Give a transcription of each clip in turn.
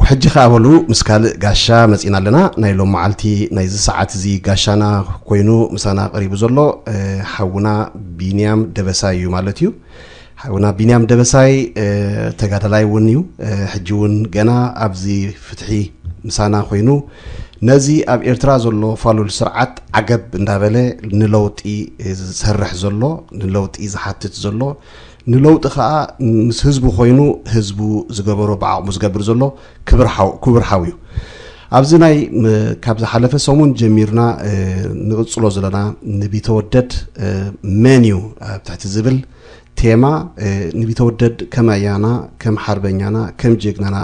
ሕጂ ከኣ በሉ ምስ ካልእ ጋሻ መጺና ኣለና። ናይ ሎም መዓልቲ ናይዚ ሰዓት እዚ ጋሻና ኮይኑ ምሳና ቀሪቡ ዘሎ፣ እ፣ ሓውና ቢንያም ደበሳይ እዩ ማለት እዩ። ሓውና ቢንያም ደበሳይ፣ እ፣ ተጋዳላይ እውን እዩ። እ፣ ሕጂ እውን ገና ኣብዚ ፍትሒ ምሳና ኮይኑ ነዚ ኣብ ኤርትራ ዘሎ ፋሉል ስርዓት ዓገብ እንዳበለ ንለውጢ ዝሰርሕ ዘሎ፣ ንለውጢ ዝሓትት ዘሎ፣ ንለውጢ ከኣ ምስ ህዝቡ ኮይኑ ህዝቡ ዝገበሮ ብዓቕሙ ዝገብር ዘሎ ክብር ሓው-፣ ክቡር ሓው እዩ። ኣብዚ ናይ ም-፣ ካብ ዝሓለፈ ሰሙን ጀሚርና፣ እ፣ ንቕጽሎ ዘለና ንቢተወደድ፣ እ፣ መን እዩ ኣብ ትሕቲ ዝብል ቴማ፣ እ፣ ንቢተወደድ ከም ኣያና፣ ከም ሓርበኛና፣ ከም ጀግናና፣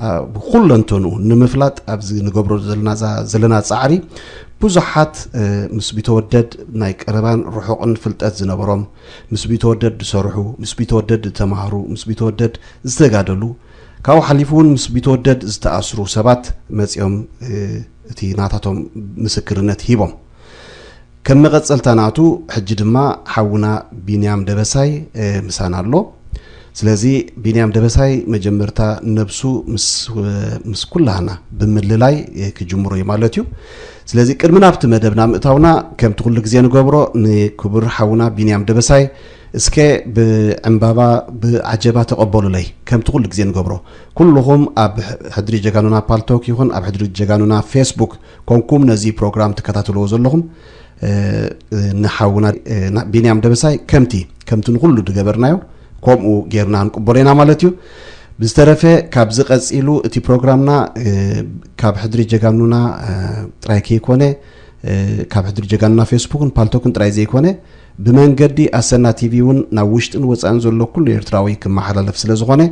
እ፣ ብኩለንተንኡ ንምፍላጥ ኣብዚ ንገብሮ ዘለና ዛ-፣ ዘለና ጻዕሪ ብዙሓት፣ እ፣ ምስ ቢተወደድ ናይ ቀረባን ርሑቕን ፍልጠት ዝነበሮም፣ ምስ ቢተወደድ ዝሰርሑ፣ ምስ ቢተወደድ ዝተማህሩ፣ ምስ ቢተወደድ ዝተጋደሉ፣ ካብኡ ሓሊፉ እውን ምስ ቢተወደድ ዝተኣስሩ ሰባት መጺኦም፣ እ፣ እቲ ናታቶም ምስክርነት ሂቦም። ከም መቐጸልታ ናቱ፣ ሕጂ ድማ ሓውና ቢንያም ደበሳይ፣ እ፣ ምሳና ኣሎ። ስለዚ ቢንያም ደበሳይ መጀመርታ ነብሱ ምስ፣ ምስ ኩላህና ብምልላይ፣ እ፣ ክጅምሮ እዩ ማለት እዩ። ስለዚ ቅድሚ ናብቲ መደብና ምእታውና፣ ከምቲ ኩሉ ግዜ ንገብሮ፣ ንክቡር ሓውና ቢንያም ደበሳይ እስከ ብዕምባባ ብዓጀባ ተቐበሉለይ። ከምቲ ኩሉ ግዜ ንገብሮ፣ ኩልኹም ኣብ ሕድሪ ጀጋኑና ፓልቶክ ይኹን ኣብ ሕድሪ ጀጋኑና ፌስቡክ ኮንኩም ነዚ ፕሮግራም ትከታተልዎ ዘለኹም፣ እ፣ እ፣ ንሓውና፣ እ፣ ና-፣ ቢንያም ደበሳይ ከምቲ፣ ከምቲ ንኹሉ ዝገበርናዮ ከምኡ ጌርና ንቅበሎ ኢና ማለት እዩ። ብዝተረፈ ካብዚ ቀጺሉ እቲ ፕሮግራምና፣ እ፣ ካብ ሕድሪ ጀጋኑና፣ እ፣ ጥራይ ከይኮነ፣ እ፣ ካብ ሕድሪ ጀጋኑና ፌስቡክን ፓልቶክን ጥራይ ዘይኮነ ብመንገዲ ኣሰና ቲቪ እውን ናብ ውሽጥን ወጻእን ዘሎ ኩሉ ኤርትራዊ ክመሓላለፍ ስለ ዝኾነ፣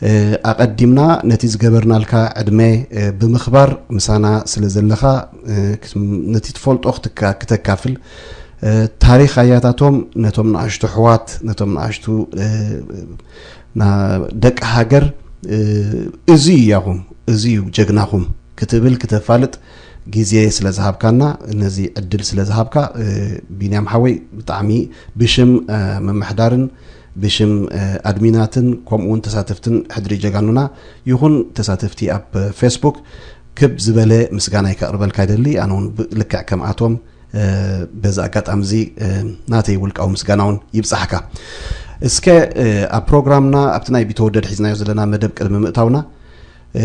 እ፣ ኣቐዲምና ነቲ ዝገበርናልካ ዕድመ፣ እ፣ ብምኽባር ምሳና ስለ ዘለኻ፣ እ፣ ክት-፣ ነቲ ትፈልጦ ክትካ-፣ ክተካፍል፣ እ፣ ታሪኽ ኣያታቶም ነቶም ንኣሽቱ ኣሕዋት፣ ነቶም ንኣሽቱ፣ እ፣ ና-፣ ደቂ ሃገር፣ እ፣ እዚ እያኹም፣ እዚ እዩ ጀግናኹም ክትብል ክተፋልጥ ግዜ ስለ ዝሃብካና፣ ነዚ ዕድል ስለ ዝሃብካ፣ እ፣ ቢንያም ሓወይ ብጣዕሚ ብሽም፣ እ፣ ምምሕዳርን ብሽም፣ እ፣ ኣድሚናትን ከምኡ እውን ተሳተፍትን ሕድሪ ጀጋኑና ይኹን ተሳተፍቲ ኣብ ፌስቡክ ክብ ዝበለ ምስጋናይ ከቕርበልካ ይደሊ። ኣነ እውን ብ-፣ ልክዕ ከምኣቶም፣ እ፣ በዚ ኣጋጣሚ እዚ፣ እ፣ ናተይ ውልቃዊ ምስጋና እውን ይብጻሕካ። እስከ፣ እ፣ ኣብ ፕሮግራምና ኣብቲ ናይ ቢተወደድ ሒዝናዮ ዘለና መደብ ቅድሚ ምእታውና፣ እ፣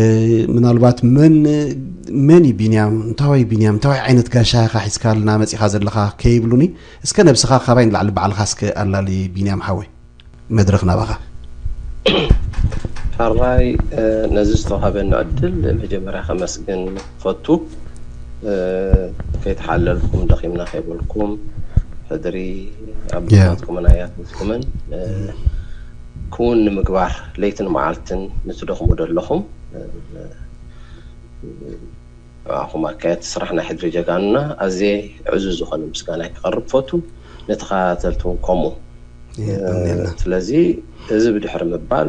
ምናልባት መን፣ መን እዩ ቢንያም? እንታዋይ ቢንያም? እንታዋይ ዓይነት ጋሻ ኢኻ ሒዝካልና መጺኻ ዘለኻ ከይብሉኒ፣ እስከ ነብስኻ ካባይ ንላዕሊ ባዕልኻ እስከ ኣላሊ ቢንያም ሓወይ። መድረኽ ናባኻ። ሕራይ፣ እ፣ ነዚ ዝተዋህበኒ ዕድል መጀመርያ ከመስግን ፈቱ። እ፣ ከይተሓለልኩም ደኺምና ከይበልኩም ሕድሪ ኣቦታትኩምን ኣያታትኩምን፣ እ፣ ክውን ንምግባር ለይትን መዓልትን ንትደኽሙ ዘለኹም፣ እ፣ ንዓኹም ኣካየድቲ ስራሕ ናይ ሕድሪ ጀጋኑና ኣዝየ ዕዙዝ ዝኾነ ምስጋናይ ከቕርብ ፈቱ። ንተኸታተልቲ እውን ከምኡ። የቐንየልና። ስለዚ እዚ ብድሕሪ ምባል፣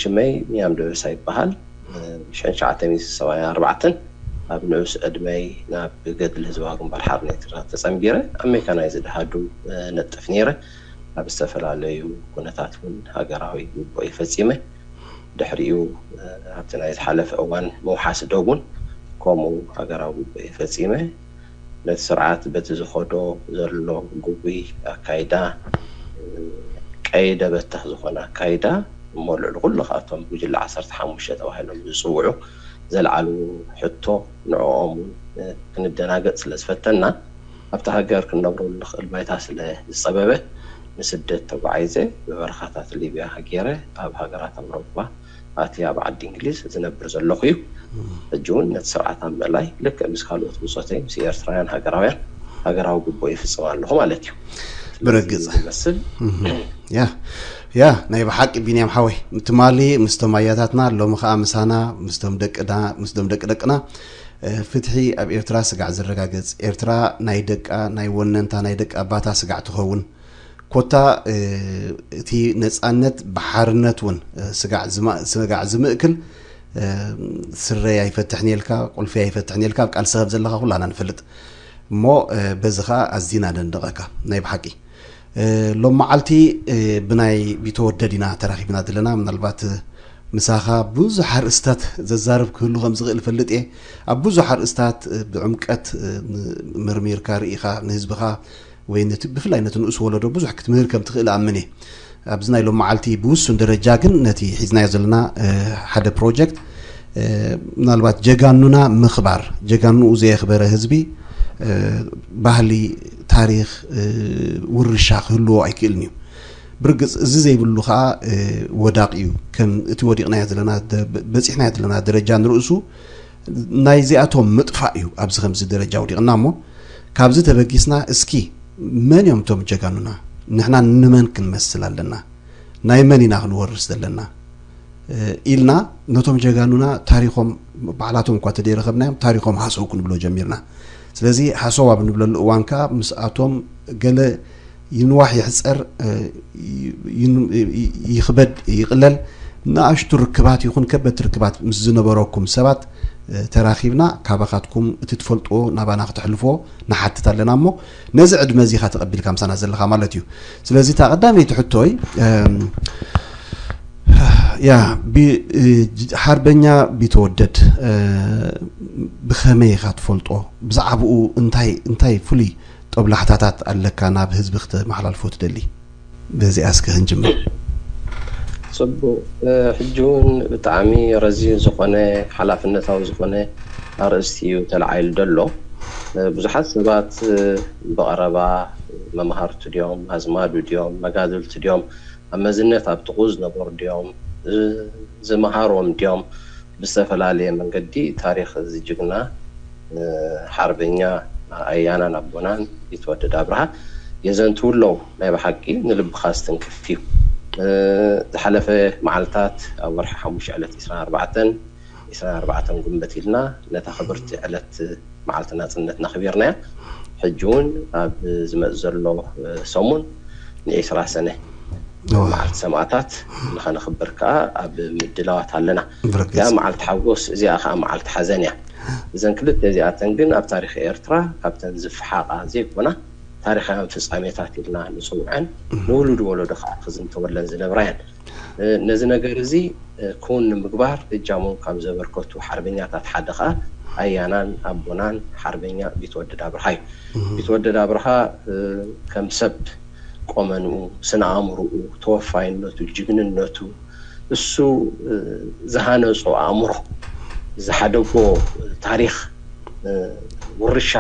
ሽመይ ቢንያም ደበሳ ይበሃል። ሽሕን ትሽዓተ ሚእትን ሰብዓን ኣርባዕተን ኣብ ንኡስ ዕድመይ ናብ ገድሊ ህዝባዊ ግንባር ሓርነት ኤርትራ ተጸንቢረ ኣብ ሜካናይዝድ ኣሃዱ ነጥፍ ነይረ። ኣብ ዝተፈላለዩ ኩነታት እውን ሃገራዊ ውግእ ፈጺመ። ድሕሪኡ ኣብቲ ናይ ዝሓለፈ እዋን ምውሓስ ዶብ እውን ከምኡ ሃገራዊ ውግእ ፈጺመ። ነቲ ስርዓት በቲ ዝኸዶ ዘሎ ግጉይ ኣካይዳ፣ ቀይደ በተኽ ዝኾነ ኣካይዳ እሞ ልዕሊ ኩሉ ካብቶም ጉጅለ ዓሰርተ ሓሙሽተ ተባሂሎም ዝጽውዑ ዘልዓልዎ ሕቶ ንዕኦም እውን ክንደናገጽ ስለ ዝፈተና ኣብቲ ሃገር ክንነብረሉ ንኽእል ባይታ ስለ ዝጸበበ ንስደት ተጓዒዘ ብበረኻታት ሊብያ ሃጊረ ኣብ ሃገራት ኣውሮፓ ኣትየ ኣብ ዓዲ እንግሊዝ ዝነብር ዘለኹ እዩ። ሕጂ እውን ነቲ ስርዓት ኣብ ምእላይ ልክዕ ምስ ካልኦት ብጾተይ ምስ ኤርትራውያን ሃገራውያን ሃገራዊ ግቡእ ይፍጽም ኣለኹ ማለት እዩ። ስለዚ ብርግጽ። ዝመስል ያ ያ ናይ ብሓቂ ቢንያም ሓወይ ትማሊ ምስቶም ኣያታትና ሎሚ ከዓ ምሳና ምስቶም ደቅና ምስቶም ደቂ ደቅና እ፣ ፍትሒ ኣብ ኤርትራ ስጋዕ ዝረጋገጽ ኤርትራ ናይ ደቃ ናይ ወነንታ ናይ ደቂ ኣባታ ስጋዕ ትኸውን ኮታ እ፣ እቲ ነጻነት ብሓርነት እውን እ፣ ስጋዕ ዝማ- ስጋዕ ዝምእክል እ፣ ስረይ ኣይፈትሕን የልካ ቁልፊ ኣይፈትሕን የልካ ኣብ ቃልሲ ከም ዘለኻ ኩላና ንፈልጥ እሞ እ፣ በዚ ከዓ ኣዚና ነድንቐካ ናይ ብሓቂ እ፣ ሎም መዓልቲ እ፣ ብናይ ቢተወደድ ኢና ተራኺብና ዘለና ምናልባት እ፣ ምሳኻ ብዙሕ ኣርእስታት ዘዛርብ ክህሉ ከም ዝኽእል እፈልጥ እየ። ኣብ ብዙሕ ኣርእስታት ብዕምቀት መርሚርካ ርኢኻ ንህዝብኻ ወይ ነቲ ብፍላይ ነቲ ንኡስ ወለዶ ብዙሕ ክትምህር ከም ትኽእል ኣምን እየ። ኣብዚ ናይ ሎም መዓልቲ ብውሱን ደረጃ ግን ነቲ ሒዝናዮ ዘለና ሓደ ፕሮጀክት ምናልባት ጀጋኑና ምኽባር፣ ጀጋኑኡ ዘየኽበረ ህዝቢ ባህሊ፣ ታሪኽ፣ ውርሻ ክህልዎ ኣይክእልን እዩ። ብርግጽ እዚ ዘይብሉ ከኣ ወዳቕ እዩ። ከም እቲ ወዲቕናዮ ዘለና በጺሕናዮ ዘለና ደረጃ ንርእሱ ናይዚኣቶም ምጥፋእ እዩ ኣብዚ ከምዚ ደረጃ ወዲቕና። እሞ ካብዚ ተበጊስና እስኪ መን እዮም እቶም ጀጋኑና? ንሕና ንመን ክንመስል ኣለና? ናይ መን ኢና ክንወርስ ዘለና? ኢልና ነቶም ጀጋኑና ታሪኾም ባዕላቶም እኳ ተደይረኸብናዮም ታሪኾም ሃሰው ክንብሎ ጀሚርና። ስለዚ ሃሰው ኣብ ንብለሉ እዋን ከኣ ምስኣቶም ገለ ይንዋሕ ይሕጸር ይኽበድ ይቕለል ንኣሽቱ ርክባት ይኹን ከበድቲ ርክባት ምስ ዝነበረኩም ሰባት ተራኺብና ካባኻትኩም እቲ ትፈልጥዎ ናባና ክተሕልፍዎ ንሓትት ኣለና። እሞ ነዚ ዕድመ እዚኻ ተቐቢልካ ምሳና ዘለኻ ማለት እዩ። ስለዚ እታ ቀዳመይቲ ሕቶይ ያ ሓርበኛ ቢተወደድ ብኸመይ ኢኻ ትፈልጦ? ብዛዕባኡ እንታይ እንታይ ፍሉይ ጦብላሕታታት ኣለካ ናብ ህዝቢ ክተመሓላልፎ ትደሊ? በዚኣ እስከ ክንጅምር። ጽቡቅ። ሕጂ እውን ብጣዕሚ ረዚን ዝኾነ ሓላፍነታዊ ዝኾነ ኣርእስቲ እዩ ተለዓይሉ ዘሎ። ብዙሓት ሰባት ብቐረባ መማህርቱ ድዮም፣ ኣዝማዱ ድዮም፣ መጋድልቱ ድዮም፣ ኣብ መዝነት ኣብ ጥቕኡ ዝነበሩ ድዮም፣ ዝመሃሮም ድዮም፣ ብዝተፈላለየ መንገዲ ታሪኽ እዚ ጅግና ሓርበኛ ኣያናን ኣቦናን ቢትወደድ ኣብርሃ የዘንትዉ ኣለዉ። ናይ ብሓቂ ንልብኻ ዝትንክፍ እዩ። ዝሓለፈ መዓልታት ኣብ ወርሒ ሓሙሽተ ዕለት ዒስራን ኣርባዕተን ዒስራን ኣርባዕተን ጉንበት ኢልና ነታ ክብርቲ ዕለት መዓልቲ ናጽነት ነኽቢርናያ። ሕጂ እውን ኣብ ዝመጽእ ዘሎ ሰሙን ንዒስራ ሰነ መዓልቲ ሰማእታት ንኸነኽብር ከኣ ኣብ ምድላዋት ኣለና። እዚኣ መዓልቲ ሓጎስ፣ እዚኣ ከኣ መዓልቲ ሓዘን እያ። እዘን ክልተ እዚኣተን ግን ኣብ ታሪኽ ኤርትራ ካብተን ዝፈሓቓ ዘይኮና ታሪኻውያን ፍጻሜታት ኢልና ንጽውዐን ንውሉድ ወለዶ ከኣ ክዝንተወለን ዝነብራ እየን። ነዚ ነገር እዚ ክውን ንምግባር እጃሞም ካብ ዘበርከቱ ሓርበኛታት ሓደ ከኣ ኣያናን ኣቦናን ሓርበኛ ቢትወደድ ኣብርሃ እዩ። ቢትወደድ ኣብርሃ ከም ሰብ ቆመንኡ፣ ስነ ኣእምሮኡ፣ ተወፋይነቱ፣ ጅግንነቱ፣ እሱ ዝሃነጾ ኣእምሮ፣ ዝሓደጎ ታሪኽ፣ ውርሻ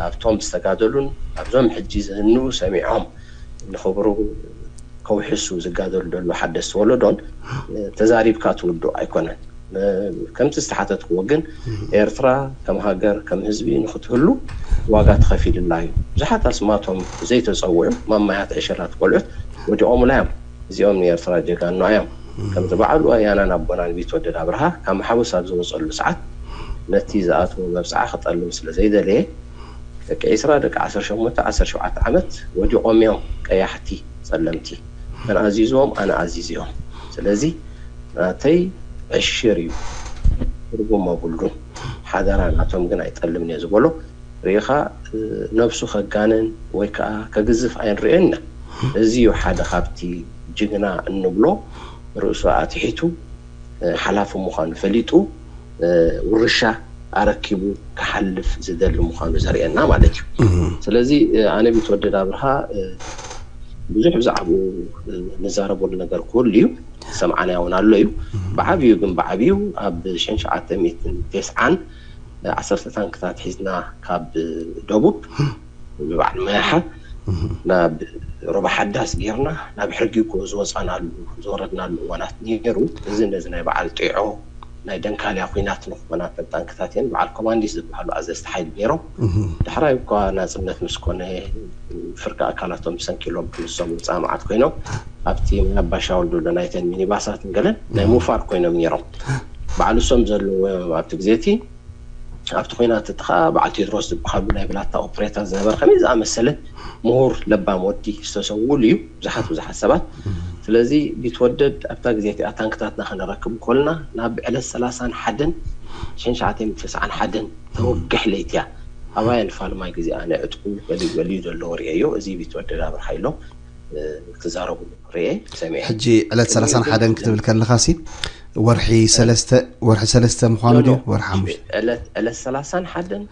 ኣብቶም ዝተጋደሉን ኣብዞም ሕጂ ዝህንኡ ሰሚዖም ንኽብሩ ከውሕሱ ዝጋደሉ ዘለዉ ሓደስቲ ወለዶን ተዛሪብካ ትውድኦ ኣይኮነን። ከምቲ ዝተሓተትክዎ ግን ኤርትራ ከም ሃገር ከም ህዝቢ ንኽትህሉ ዋጋ ተኸፊሉላ እዩ። ብዙሓት ኣስማቶም ዘይተጸውዑ ማማያት ዕሸላት ቆልዑት ወዲቖምላ እዮም። እዚኦም ንኤርትራ ጀጋኑና እዮም። ከምቲ በዓሉ ኣያናን ኣቦናን ቢትወደድ ኣብርሃ ካብ መሓውስ ኣብ ዝወጸሉ ሰዓት ነቲ ዝኣትዎ መብጽዓ ክጠልም ስለ ዘይደለየ ደቂ ዒስራ ደቂ ዓሰርተ ሸሞንተ ዓሰርተ ሸውዓተ ዓመት ወዲቖም እዮም ቀያሕቲ ጸለምቲ። መን ኣዚዝዎም? ኣነ ኣዚዘዮም። ስለዚ ናተይ ዕሽር እዩ ትርጉም የብሉን። ሓደራ ናቶም ግን ኣይጠልምን እየ ዝበሎ ርኢኻ ነብሱ ከጋንን ወይ ከዓ ከግዝፍ ኣይንርእዮን ኢና። እዚ እዩ ሓደ ካብቲ ጅግና እንብሎ ርእሱ ኣትሒቱ ሓላፊ ምዃኑ ፈሊጡ ውርሻ ኣረኪቡ ክሓልፍ ዝደሊ ምዃኑ ዘርእየና ማለት እዩ። ስለዚ ኣነ ቢትወደድ ኣብርሃ ብዙሕ ብዛዕባኡ ንዛረበሉ ነገር ክህሉ እዩ፣ ዝሰምዓናዮ እውን ኣሎ እዩ። ብዓብዩ ግን ብዓብዩ ኣብ ሽሕን ሸውዓተ ሚእትን ተስዓን ዓሰርተ ታንክታት ሒዝና ካብ ደቡብ ብበዓል መያሓ ናብ ሩባ ሓዳስ ጌርና ናብ ሕርጊጎ ዝወፃናሉ ዝወረድናሉ እዋናት ነይሩ። እዚ ነዚ ናይ በዓል ጢዖ ናይ ደንካልያ ኲናት ንክኾና ከም ታንክታት እየን በዓል ኮማንዲስ ዝበሃሉ ኣዘዝቲ ሓይሊ ነይሮም። ዳሕራይ እኳ ናፅነት ምስ ኮነ ፍርቂ ኣካላቶም ሰንኪሎም ክንሶም ውፃእ መዓት ኮይኖም ኣብቲ ናይ ኣባሻውል ድሎ ናይተን ሚኒባሳት ገለን ናይ ሙፋር ኮይኖም ነይሮም። በዓል እሶም ዘለዎም ኣብቲ ግዜ እቲ ኣብቲ ኲናት እቲ ከዓ በዓል ቴድሮስ ዝበሃሉ ናይ ብላታ ኦፕሬተር ዝነበረ ከመይ ዝኣመሰለ ምሁር ለባም ወዲ ዝተሰውእሉ እዩ። ብዙሓት ብዙሓት ሰባት ስለዚ ቢትወደድ ኣብታ ግዜ እቲኣ ታንክታትና ከነረክብ እንኮልና ናብ ዕለት ሰላሳን ሓደን ሽሕን ትሽዓተ ሚእትን ተስዓን ሓደን ተወግሕ ለይቲ እያ። ኣባያ ንፋልማይ ግዜ ኣነ ዕጥቁ ገሊኡ ገሊኡ ዘሎ ርእየዮ እዚ ቢትወደድ ኣብርሃ ኢሎም ክዛረቡ ርኤ ሰሚዐ። ሕጂ ዕለት ሰላሳን ሓደን ክትብል ከለኻሲ ወርሒ ሰለስተ ወርሒ ሰለስተ ምዃኑ ድዩ? ወርሒ ሓሙሽተ? ዕለት ዕለት ሰላሳን ሓደን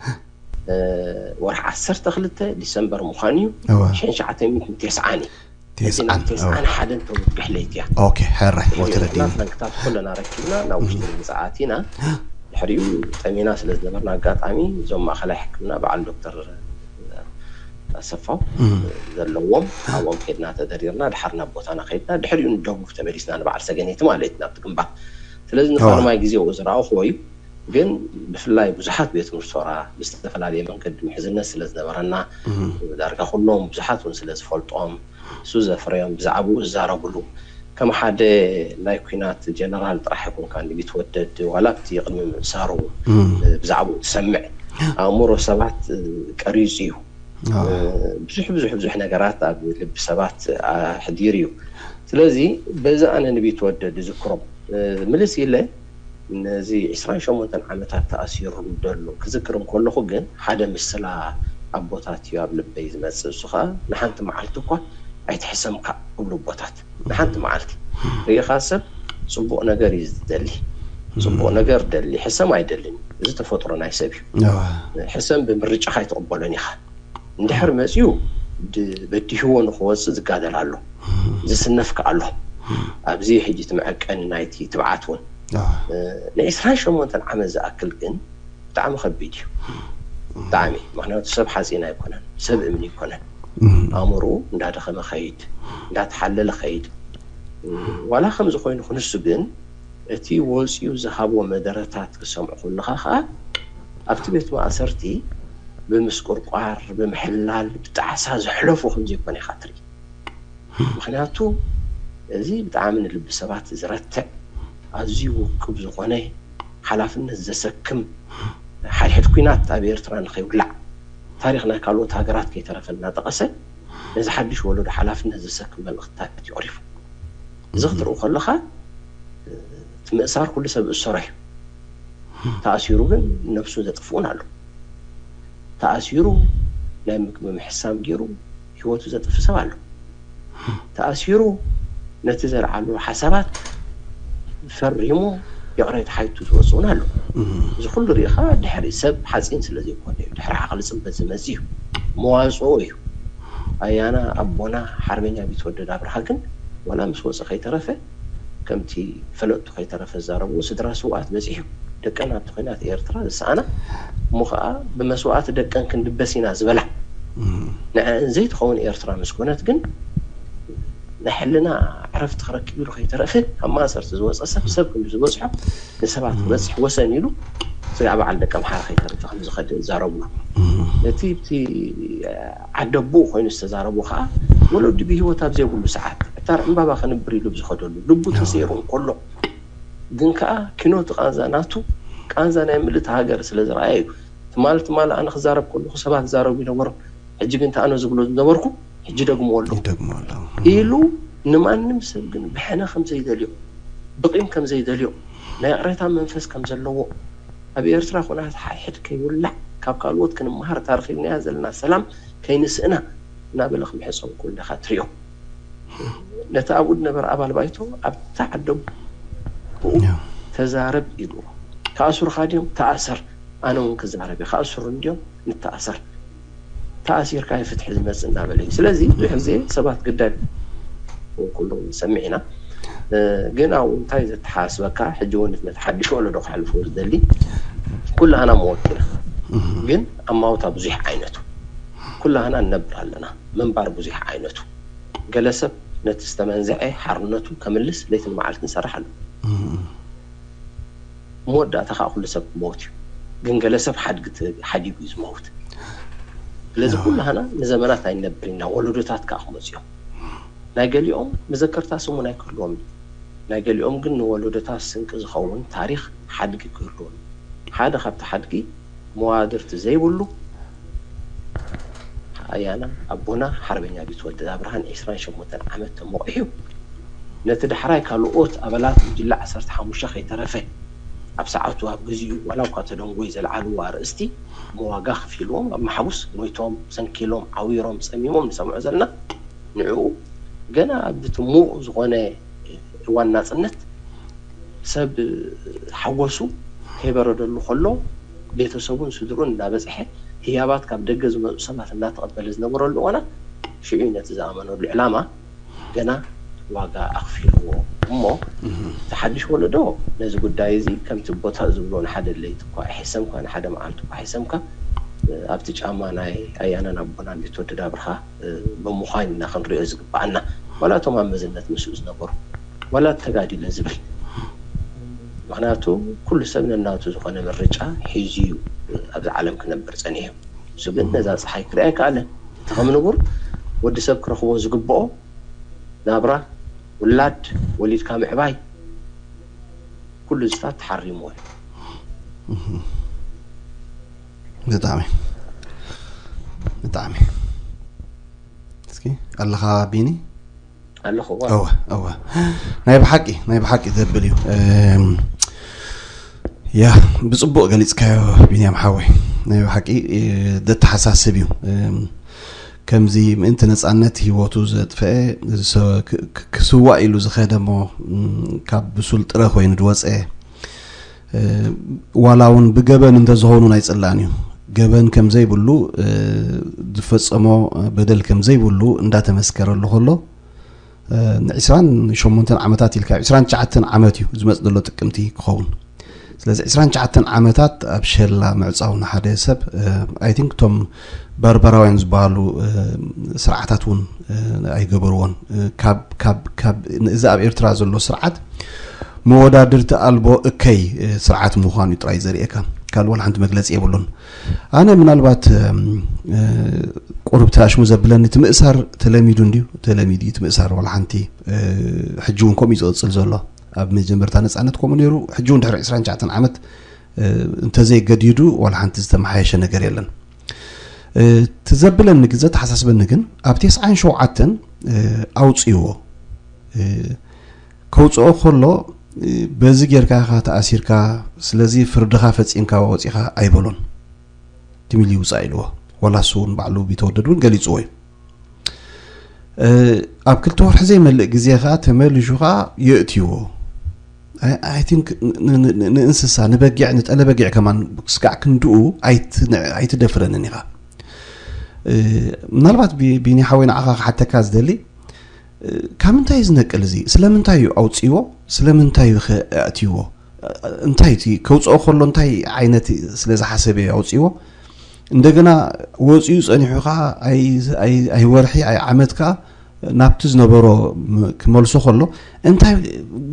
ወርሒ ዓሰርተ ክልተ ዲሰምበር ምዃኑ እዩ። ሽሕን ትሽዓተ ሚእትን ተስዓን እዩ። ተስዓን ተስዓን ሓደን ተወግሕ ለይቲ እያ። ኦኬ፣ ሕራይ ወተረዲኒ። ታንክታት ኩለና ረኪብና ናብ ውሽጢ ህንፃ ኣቲና። ድሕሪኡ ጠሚና ስለ ዝነበርና ኣጋጣሚ እዞም ማእኸላይ ሕክምና በዓል ዶክተር ኣሰፋው ዘለዎም ኣብኦም ከድና ተደሪርና ድሓር ናብ ቦታና ከድና ድሕሪኡ ንደቡብ ተመሊስና ንበዓል ሰገነይቲ ማለት ናብቲ ግንባር። ስለዚ ንፋርማይ ግዜ ዝረኣኹዎ እዩ። ግን ብፍላይ ብዙሓት ቤት ትምህርቲ ሶራ ብዝተፈላለየ መንገዲ ምሕዝነት ስለ ዝነበረና ዳርጋ ኩሎም ብዙሓት እውን ስለ ዝፈልጦም እሱ ዘፍረዮም ብዛዕባኡ ዝዛረብሉ ከም ሓደ ናይ ኩናት ጀነራል ጥራሕ ኣይኮንካ ንቢትወደድ ዋላ ኣብቲ ቅድሚ ምእሳሩ ብዛዕባኡ ትሰምዕ ኣእምሮ ሰባት ቀሪፁ እዩ። ብዙሕ ብዙሕ ብዙሕ ነገራት ኣብ ልቢ ሰባት ኣሕዲሩ እዩ። ስለዚ በዚ ኣነ ንቢትወደድ ዝዝክሮም ምልስ ኢለ ነዚ ዕስራን ሸሞንተን ዓመታት ተኣሲሩ ደሎ ክዝክር እንከለኹ ግን ሓደ ምስላ ኣቦታት እዩ ኣብ ልበይ ዝመፅእ። እሱ ከዓ ንሓንቲ መዓልቲ እኳ ኣይትሕሰምካ እብሉ ኣቦታት ንሓንቲ መዓልቲ ርኢኻ ሰብ ፅቡቕ ነገር እዩ ዝደሊ። ፅቡቕ ነገር ደሊ ሕሰም ኣይደልን። እዚ ተፈጥሮ ናይ ሰብ እዩ። ሕሰም ብምርጫኻ ኣይትቕበሎን ኢኻ። እንድሕር መፅዩ በዲህዎ ንክወፅእ ዝጋደል ኣሎ። ዝስነፍ ከኣ ኣሎ። ኣብዚ ሕጂ እቲ መዐቀኒ ናይቲ ትብዓት እውን ንዕስራን ሸሞንተን ዓመት ዝኣክል ግን ብጣዕሚ ከቢድ እዩ። ብጣዕሚ ምክንያቱ ሰብ ሓፂን ኣይኮነን፣ ሰብ እምኒ ኣይኮነን። ኣእምርኡ እንዳደኸመ ከይድ እንዳተሓለለ ከይድ ዋላ ከምዚ ኮይኑ ክንሱ ግን እቲ ወፂኡ ዝሃቦ መደረታት ክሰምዑ ከለኻ ከዓ ኣብቲ ቤት ማእሰርቲ ብምስቁርቋር ብምሕላል ብጣዕሳ ዝሕለፉ ከምዘይኮነ ኢኻ ትርኢ። ምክንያቱ እዚ ብጣዕሚ ንልቢ ሰባት ዝረትዕ ኣዝዩ ውቁብ ዝኾነ ሓላፍነት ዘሰክም ሓድሕድ ኩናት ኣብ ኤርትራ ንከይውላዕ ታሪክ ናይ ካልኦት ሃገራት ከይተረፈ እናጠቐሰ ነዚ ሓድሽ ወለዶ ሓላፍነት ዘሰክም መልእክትታት እዩ ኣቕሪቡ። እዚ ክትርኢ ከለኻ እቲ ምእሳር ኩሉ ሰብ እሰሮ እዩ። ተኣሲሩ ግን ነብሱ ዘጥፍኡን ኣሎ። ተኣሲሩ ናይ ምግቢ ምሕሳም ገይሩ ህይወቱ ዘጥፍ ሰብ ኣሎ። ተኣሲሩ ነቲ ዘልዓሉ ሓሳባት ፈሪሙ ይቕሬታ ሓይቱ ዝወፅኡን ኣሎ። እዚ ኩሉ ርኢኻ ድሕሪ ሰብ ሓፂን ስለ ዘይኮነ እዩ፣ ድሕሪ ዓቕሊ ፅበት ዝመፅእ እዩ፣ መዋፅኦ እዩ። ኣያና ኣቦና ሓርበኛ ቢትወደድ ኣብርሃ ግን ዋላ ምስ ወፀ ከይተረፈ ከምቲ ፈለጥቱ ከይተረፈ ዝዛረብዎ ስድራ ስውኣት በፂሑ ደቀን ኣብቲ ኩናት ኤርትራ ዝሰኣና እሞ ከዓ ብመስዋእቲ ደቀን ክንድበስ ኢና ዝበላ ንዐን ዘይትኸውን ኤርትራ ምስ ኮነት ግን ናይ ሕልና ዕረፍቲ ክረክብ ኢሉ ከይተረፈ ካብ ማእሰርቲ ዝወፀ ሰብ ሰብ ክንዲ ዝበፅሖ ንሰባት ክበፅሕ ወሰን ኢሉ ስጋዕ በዓል ደቂ ኣምሓራ ከይተረፈ ከምዝኸደ ይዛረብሉ። እቲ እቲ ዓደቦኡ ኮይኑ ዝተዛረቦ ከዓ ወለዱ ብሂወት ኣብ ዘይብሉ ሰዓት ዕታር ዕምባባ ከንብር ኢሉ ዝኸደሉ ልቡ ተሰይሩ እንከሎ ግን ከዓ ኪኖ እቲ ቃንዛ ናቱ ቃንዛ ናይ ምልእቲ ሃገር ስለ ዝረኣየ እዩ። ትማል ትማል ኣነ ክዛረብ ከለኹ ሰባት ክዛረቡ ይነበሮም ሕጂ ግን ተኣነ ዝብሎ ዝነበርኩ ሕጂ ደግምዎ ኣለኹ ይደግሞ ኣለኹ። ኢሉ ንማንም ሰብ ግን ብሕነ ከም ዘይደልዮ ብቂም ከም ዘይደልዮ ናይ ይቕሬታ መንፈስ ከም ዘለዎ ኣብ ኤርትራ ኩናት ሓድሕድ ከይውላዕ ካብ ካልኦት ክንመሃር እታ ረኺብናያ ዘለና ሰላም ከይንስእና እናበለ ክምሕፀን ከሎ ኢኻ ትሪኦ። ነቲ ኣብኡ ዝነበረ ኣባል ባይቶ ኣብታ ዓደቦኡ ተዛረብ ኢልዎ። ክኣስሩኻ ድዮም? ተኣሰር። ኣነ እውን ክዛረብ እየ። ክኣስሩኒ ድዮም? ንተኣሰር። ተኣሲርካ እዩ ፍትሒ ዝመፅእ እናበለ እዩ። ስለዚ ብዙሕ ግዜ ሰባት ግዳይ እውን ኩሉ ንሰምዕ ኢና። ግን ኣብኡ እንታይ ዘተሓሳስበካ ሕጂ እውን ነቲ ሓድሽ ወለዶ ከሕልፎ ዝደሊ ኩላህና መወት ኢና። ግን ኣማውታ ብዙሕ ዓይነቱ ኩላህና ንነብር ኣለና። ምንባር ብዙሕ ዓይነቱ ገለ ሰብ ነቲ ዝተመንዝዐ ሓርነቱ ከምልስ ለይትን መዓልትን ይሰርሕ ኣሎ። መወዳእታ ከዓ ኩሉ ሰብ ክመውት እዩ። ግን ገለ ሰብ ሓድጊ ሓዲጉ እዩ ዝመውት። ስለዚ ኩላህና ንዘመናት ኣይንነብር ኢና። ወለዶታት ከዓ ክመፁ እዮም። ናይ ገሊኦም መዘከርታ ስሙን ኣይክህልዎም እዩ። ናይ ገሊኦም ግን ንወለዶታት ስንቂ ዝኸውን ታሪክ ሓድጊ ክህልዎም እዩ። ሓደ ካብቲ ሓድጊ መዋድርቲ ዘይብሉ ኣያና ኣቦና ሓርበኛ ቢትወደድ ኣብርሃን ዕስራን ሸሞንተን ዓመት ተሞቒሑ ነቲ ዳሕራይ ካልኦት ኣባላት ጉጅለ ዓሰርተ ሓሙሽተ ከይተረፈ ኣብ ሰዓቱ ኣብ ግዚኡ ዋላ እኳ ተደንጎይ ዘልዓልዎ ኣርእስቲ እሞ ዋጋ ከፊልዎም ኣብ ማሕቡስ ሞይቶም ሰንኪሎም ዓዊሮም ጸሚሞም ንሰምዖ ዘለና ንዕኡ ገና ኣብ እቲ ሙቕ ዝኾነ እዋን ናጽነት ሰብ ሓጎሱ ከይበረደሉ ከሎ ቤተሰቡን ስድሩን እናበጽሐ ህያባት ካብ ደገ ዝመጹ ሰባት እናተቐበለ ዝነበረሉ እዋናት ሽዑ እዩ ነቲ ዝኣመነሉ ዕላማ ገና ዋጋ ኣኽፊልዎ እሞ እቲ ሓድሽ ወለዶ ነዚ ጉዳይ እዚ ከምቲ ቦታ ዝብሎ ንሓደ ለይቲ እኳ ኣይሕሰምካ ንሓደ መዓልቲ እኳ ኣይሕሰምካ ኣብቲ ጫማ ናይ ኣያናን ኣቦናን ቢትወደድ ኣብርሃ ብምዃን ኢና ክንሪኦ ዝግባኣና ዋላ እቶም ኣብ መዝነት ምስኡ ዝነበሩ ዋላ ተጋዲለ ዝብል ምክንያቱ ኩሉ ሰብ ነናቱ ዝኾነ ምርጫ ሒዙ እዩ ኣብዚ ዓለም ክነብር ፀኒሑ እሱ ግን ነዛ ፀሓይ ክሪኣ ኣይከኣለን እቲ ከም ንቡር ወዲ ሰብ ክረኽቦ ዝግብኦ ናብራ ውላድ ወሊድካ ምዕባይ ኩሉ ዝታት ተሓሪምዎ እዩ ብጣዕሚ ብጣዕሚ እስኪ ኣለኻ ቢኒ ኣለኹ እወ እወ ናይ ብሓቂ ናይ ብሓቂ ዘብል እዩ ያ ብፅቡቅ ገሊፅካዮ ቢንያም ሓወይ ናይ ብሓቂ ዘተሓሳስብ እዩ ከምዚ ምእንቲ ነፃነት ህይወቱ ዘጥፈአ ክስዋእ ኢሉ ዝኸደ እሞ ካብ ብሱል ጥረ ኮይኑ ዝወፀ ዋላ እውን ብገበን እንተዝኸውን ኣይፅላእን እዩ ገበን ከም ዘይብሉ ዝፈፀሞ በደል ከም ዘይብሉ እንዳተመስከረሉ ከሎ ን28 ዓመታት ኢልካ 29 ዓመት እዩ ዝመፅ ዘሎ ጥቅምቲ ክኸውን ስለዚ 29 ዓመታት ኣብ ሸላ ምዕፃው ንሓደ ሰብ ኣይ ቲንክ እቶም ባርባራውያን ዝበሃሉ ስርዓታት እውን ኣይገበርዎን ካብ ካብ ካብ እዚ ኣብ ኤርትራ ዘሎ ስርዓት መወዳድርቲ ኣልቦ እከይ ስርዓት ምዃኑ እዩ ጥራይ ዘርእየካ ካልእ ዋላ ሓንቲ መግለፂ የብሉን ኣነ ምናልባት ቁርብ ተኣሽሙ ዘብለኒ እቲ ምእሳር ተለሚዱ እንድዩ ተለሚዱ እቲ ምእሳር ዋላ ሓንቲ ሕጂ እውን ከምኡ እዩ ዝቕፅል ዘሎ ኣብ መጀመርታ ነፃነት ከምኡ ነይሩ ሕጂ እውን ድሕሪ 29 ዓመት እንተዘይገዲዱ ዋላ ሓንቲ ዝተመሓየሸ ነገር የለን እቲ ዘብለኒ ግን ዘተሓሳስበኒ ግን ኣብ ተስዓን ሸውዓተን ኣውፅእዎ ከውፅኦ ከሎ በዚ ጌርካ ኢኻ ተኣሲርካ ስለዚ ፍርድኻ ፈፂምካ ወፂኻ ኣይበሎን ትሚል ይውፃእ ኢልዎ ዋላ እሱ እውን ባዕሉ ቢተወደድ እውን ገሊፅዎ እዩ ኣብ ክልተ ወርሒ ዘይመልእ ግዜ ኸዓ ተመሊሹ ኸዓ የእትይዎ ኣይ ቲንክ ንእንስሳ ንበጊዕ ንጠለ በጊዕ ከማን ስጋዕ ክንድኡ ኣይትደፍረንን ኢኻ ምናልባት ቢኒ ሓወይ ንዓኻ ክሓተካ ዝደሊ ካብ ምንታይ እዩ ዝነቅል እዚ ስለምንታይ እዩ ኣውፅዎ ስለምንታይ እዩ ኣእትይዎ እንታይ እቲ ከውፅኦ ከሎ እንታይ ዓይነት ስለ ዝሓሰበ ኣውፅዎ እንደገና ወፂኡ ፀኒሑ ከዓ ኣይወርሒ ኣይ ዓመት ከዓ ናብቲ ዝነበሮ ክመልሶ ከሎ እንታይ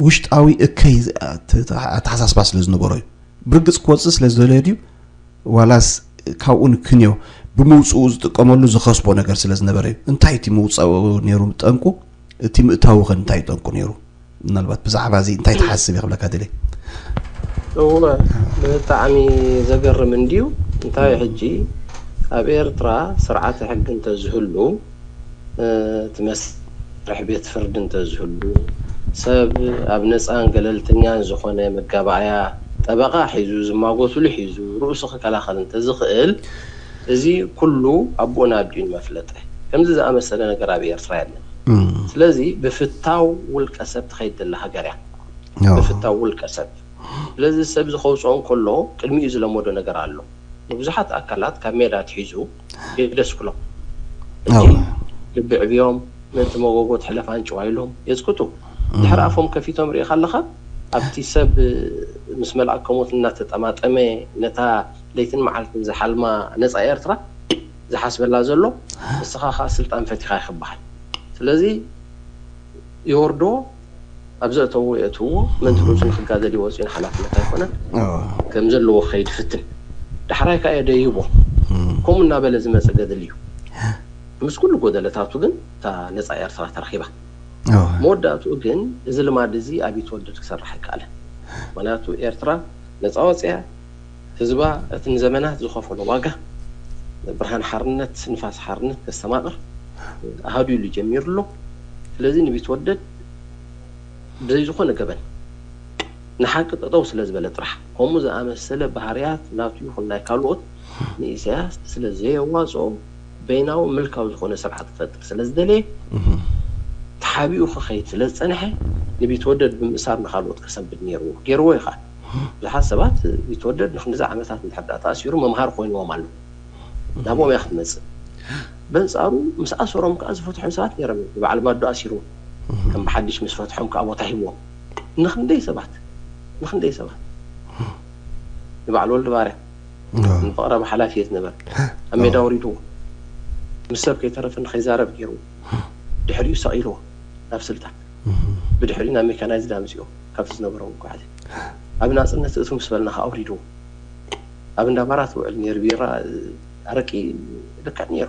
ውሽጣዊ እከይ ኣተሓሳስባ ስለ ዝነበሮ እዩ ብርግፅ ክወፅእ ስለ ዝደለዮ ድዩ ዋላስ ካብኡ ንክንዮ ብምውፅኡ ዝጥቀመሉ ዝኸስቦ ነገር ስለ ዝነበረ እዩ እንታይ እቲ ምውፃኡ ነይሩ ጠንቁ እቲ ምእታዉ ከ እንታይ ጠንቁ ነይሩ ምናልባት ብዛዕባ እዚ እንታይ ትሓስብ እየ ክብለካ ደልየ እወ ብጣዕሚ ዘገርም እንድዩ እንታይ ሕጂ ኣብ ኤርትራ ስርዓተ ሕጊ እንተዝህሉ እቲ መስርሕ ቤት ፍርዲ እንተዝህሉ ሰብ ኣብ ነፃን ገለልተኛን ዝኾነ መጋባእያ ጠበቓ ሒዙ ዝማጎትሉ ሒዙ ርእሱ ክከላኸል እንተዝኽእል እዚ ኩሉ ኣቦኡን ኣዲኡን መፍለጠ። ከምዚ ዝኣመሰለ ነገር ኣብ ኤርትራ የለን። ስለዚ ብፍታው ውልቀ ሰብ ትኸይድ ዘላ ሃገር እያ። ብፍታው ውልቀ ሰብ። ስለዚ ሰብ እዚ ከውፅኦ እንከሎ ቅድሚኡ ዝለመዶ ነገር ኣሎ። ንብዙሓት ኣካላት ካብ ሜዳ ኣትሒዙ የደስክሎም። ሕጂ ልቢ ዕብዮም ምእንቲ መጎጎ ትሕለፍ ኣንጭዋ ኢሎም የፅቅጡ። ድሕሪ ኣፎም ከፊቶም ርኢኻ ኣለኻ ኣብቲ ሰብ ምስ መልኣከ ሞት እናተጠማጠመ ነታ ለይትን መዓልትን ዝሓልማ ነፃ ኤርትራ ዝሓስበላ ዘሎ ንስኻ ከዓ ስልጣን ፈቲኻ ይክበሃል ስለዚ ይወርዶ ኣብ ዘእተዎ የእትዎ ምእንቲ ርእሱ ንክጋደል ይወፅኡ ንሓላፍነት ኣይኮነን ከም ዘለዎ ክኸይድ ይፍትን ዳሕራይ ከዓ የደይቦ ከምኡ እናበለ ዝመፀ ገድሊ እዩ ምስ ኩሉ ጎደለታቱ ግን እታ ነፃ ኤርትራ ተረኺባ መወዳእትኡ ግን እዚ ልማድ እዚ ኣብ ይትወደድ ክሰርሕ ኣይከኣለን ምክንያቱ ኤርትራ ነፃ ወፅያ ህዝባ እቲ ንዘመናት ዝኸፈሎ ዋጋ ብርሃን ሓርነት ንፋስ ሓርነት ከስተማቕር ኣሃዱ ኢሉ ጀሚሩ ኣሎ ስለዚ ንቢትወደድ ብዘይ ዝኾነ ገበን ንሓቂ ጠጠው ስለ ዝበለ ጥራሕ ከምኡ ዝኣመሰለ ባህርያት ናቱ ይኹን ናይ ካልኦት ንኢሳያስ ስለ ዘየዋፅኦ በይናዊ ምልካዊ ዝኾነ ስርዓት ክፈጥር ስለ ዝደለየ እቲ ሓቢኡ ክኸይድ ስለ ዝጸንሐ ንቢትወደድ ብምእሳር ንኻልኦት ከሰንብድ ነይርዎ። ገይርዎ እዩ ኸኣ። ብዙሓት ሰባት ቢትወደድ ንክንድዚ ዓመታት እንድሕር ደኣ ተኣሲሩ መምሃሪ ኮይንዎም ኣሎ። ናብኦም እያ ክትመጽእ። በንጻሩ ምስ ኣሰሮም ከኣ ዝፈትሖም ሰባት ነይሮም እዮም። ንበዓል ባዶ ኣሲርዎ። ከም ብሓድሽ ምስ ፈትሖም ከኣ ቦታ ሂብዎም። ንኽንደይ ሰባት፣ ንኽንደይ ሰባት። ንበዓል ወልድ ባርያ፣ ንፍቕረ ብሓላፊ እየ ዝነበረ። ኣብ ሜዳ ኣውሪድዎ። ምስ ሰብ ከይተረፈ ንኸይዛረብ ገይርዎ። ድሕሪኡ ሰቒልዎ ናብ ስልጣን። ብድሕሪኡ ናብ ሜካናይዝድ ኣምጺኦ ካብቲ ዝነበሮ መጓዓዝያ። ኣብ ናጽነት እቱ ምስ በልና ከኣ ኣውሪድዎ። ኣብ እንዳ ባራት ውዕል ነይሩ ቢራ፣ ኣረቂ ልክዕ ነይሩ።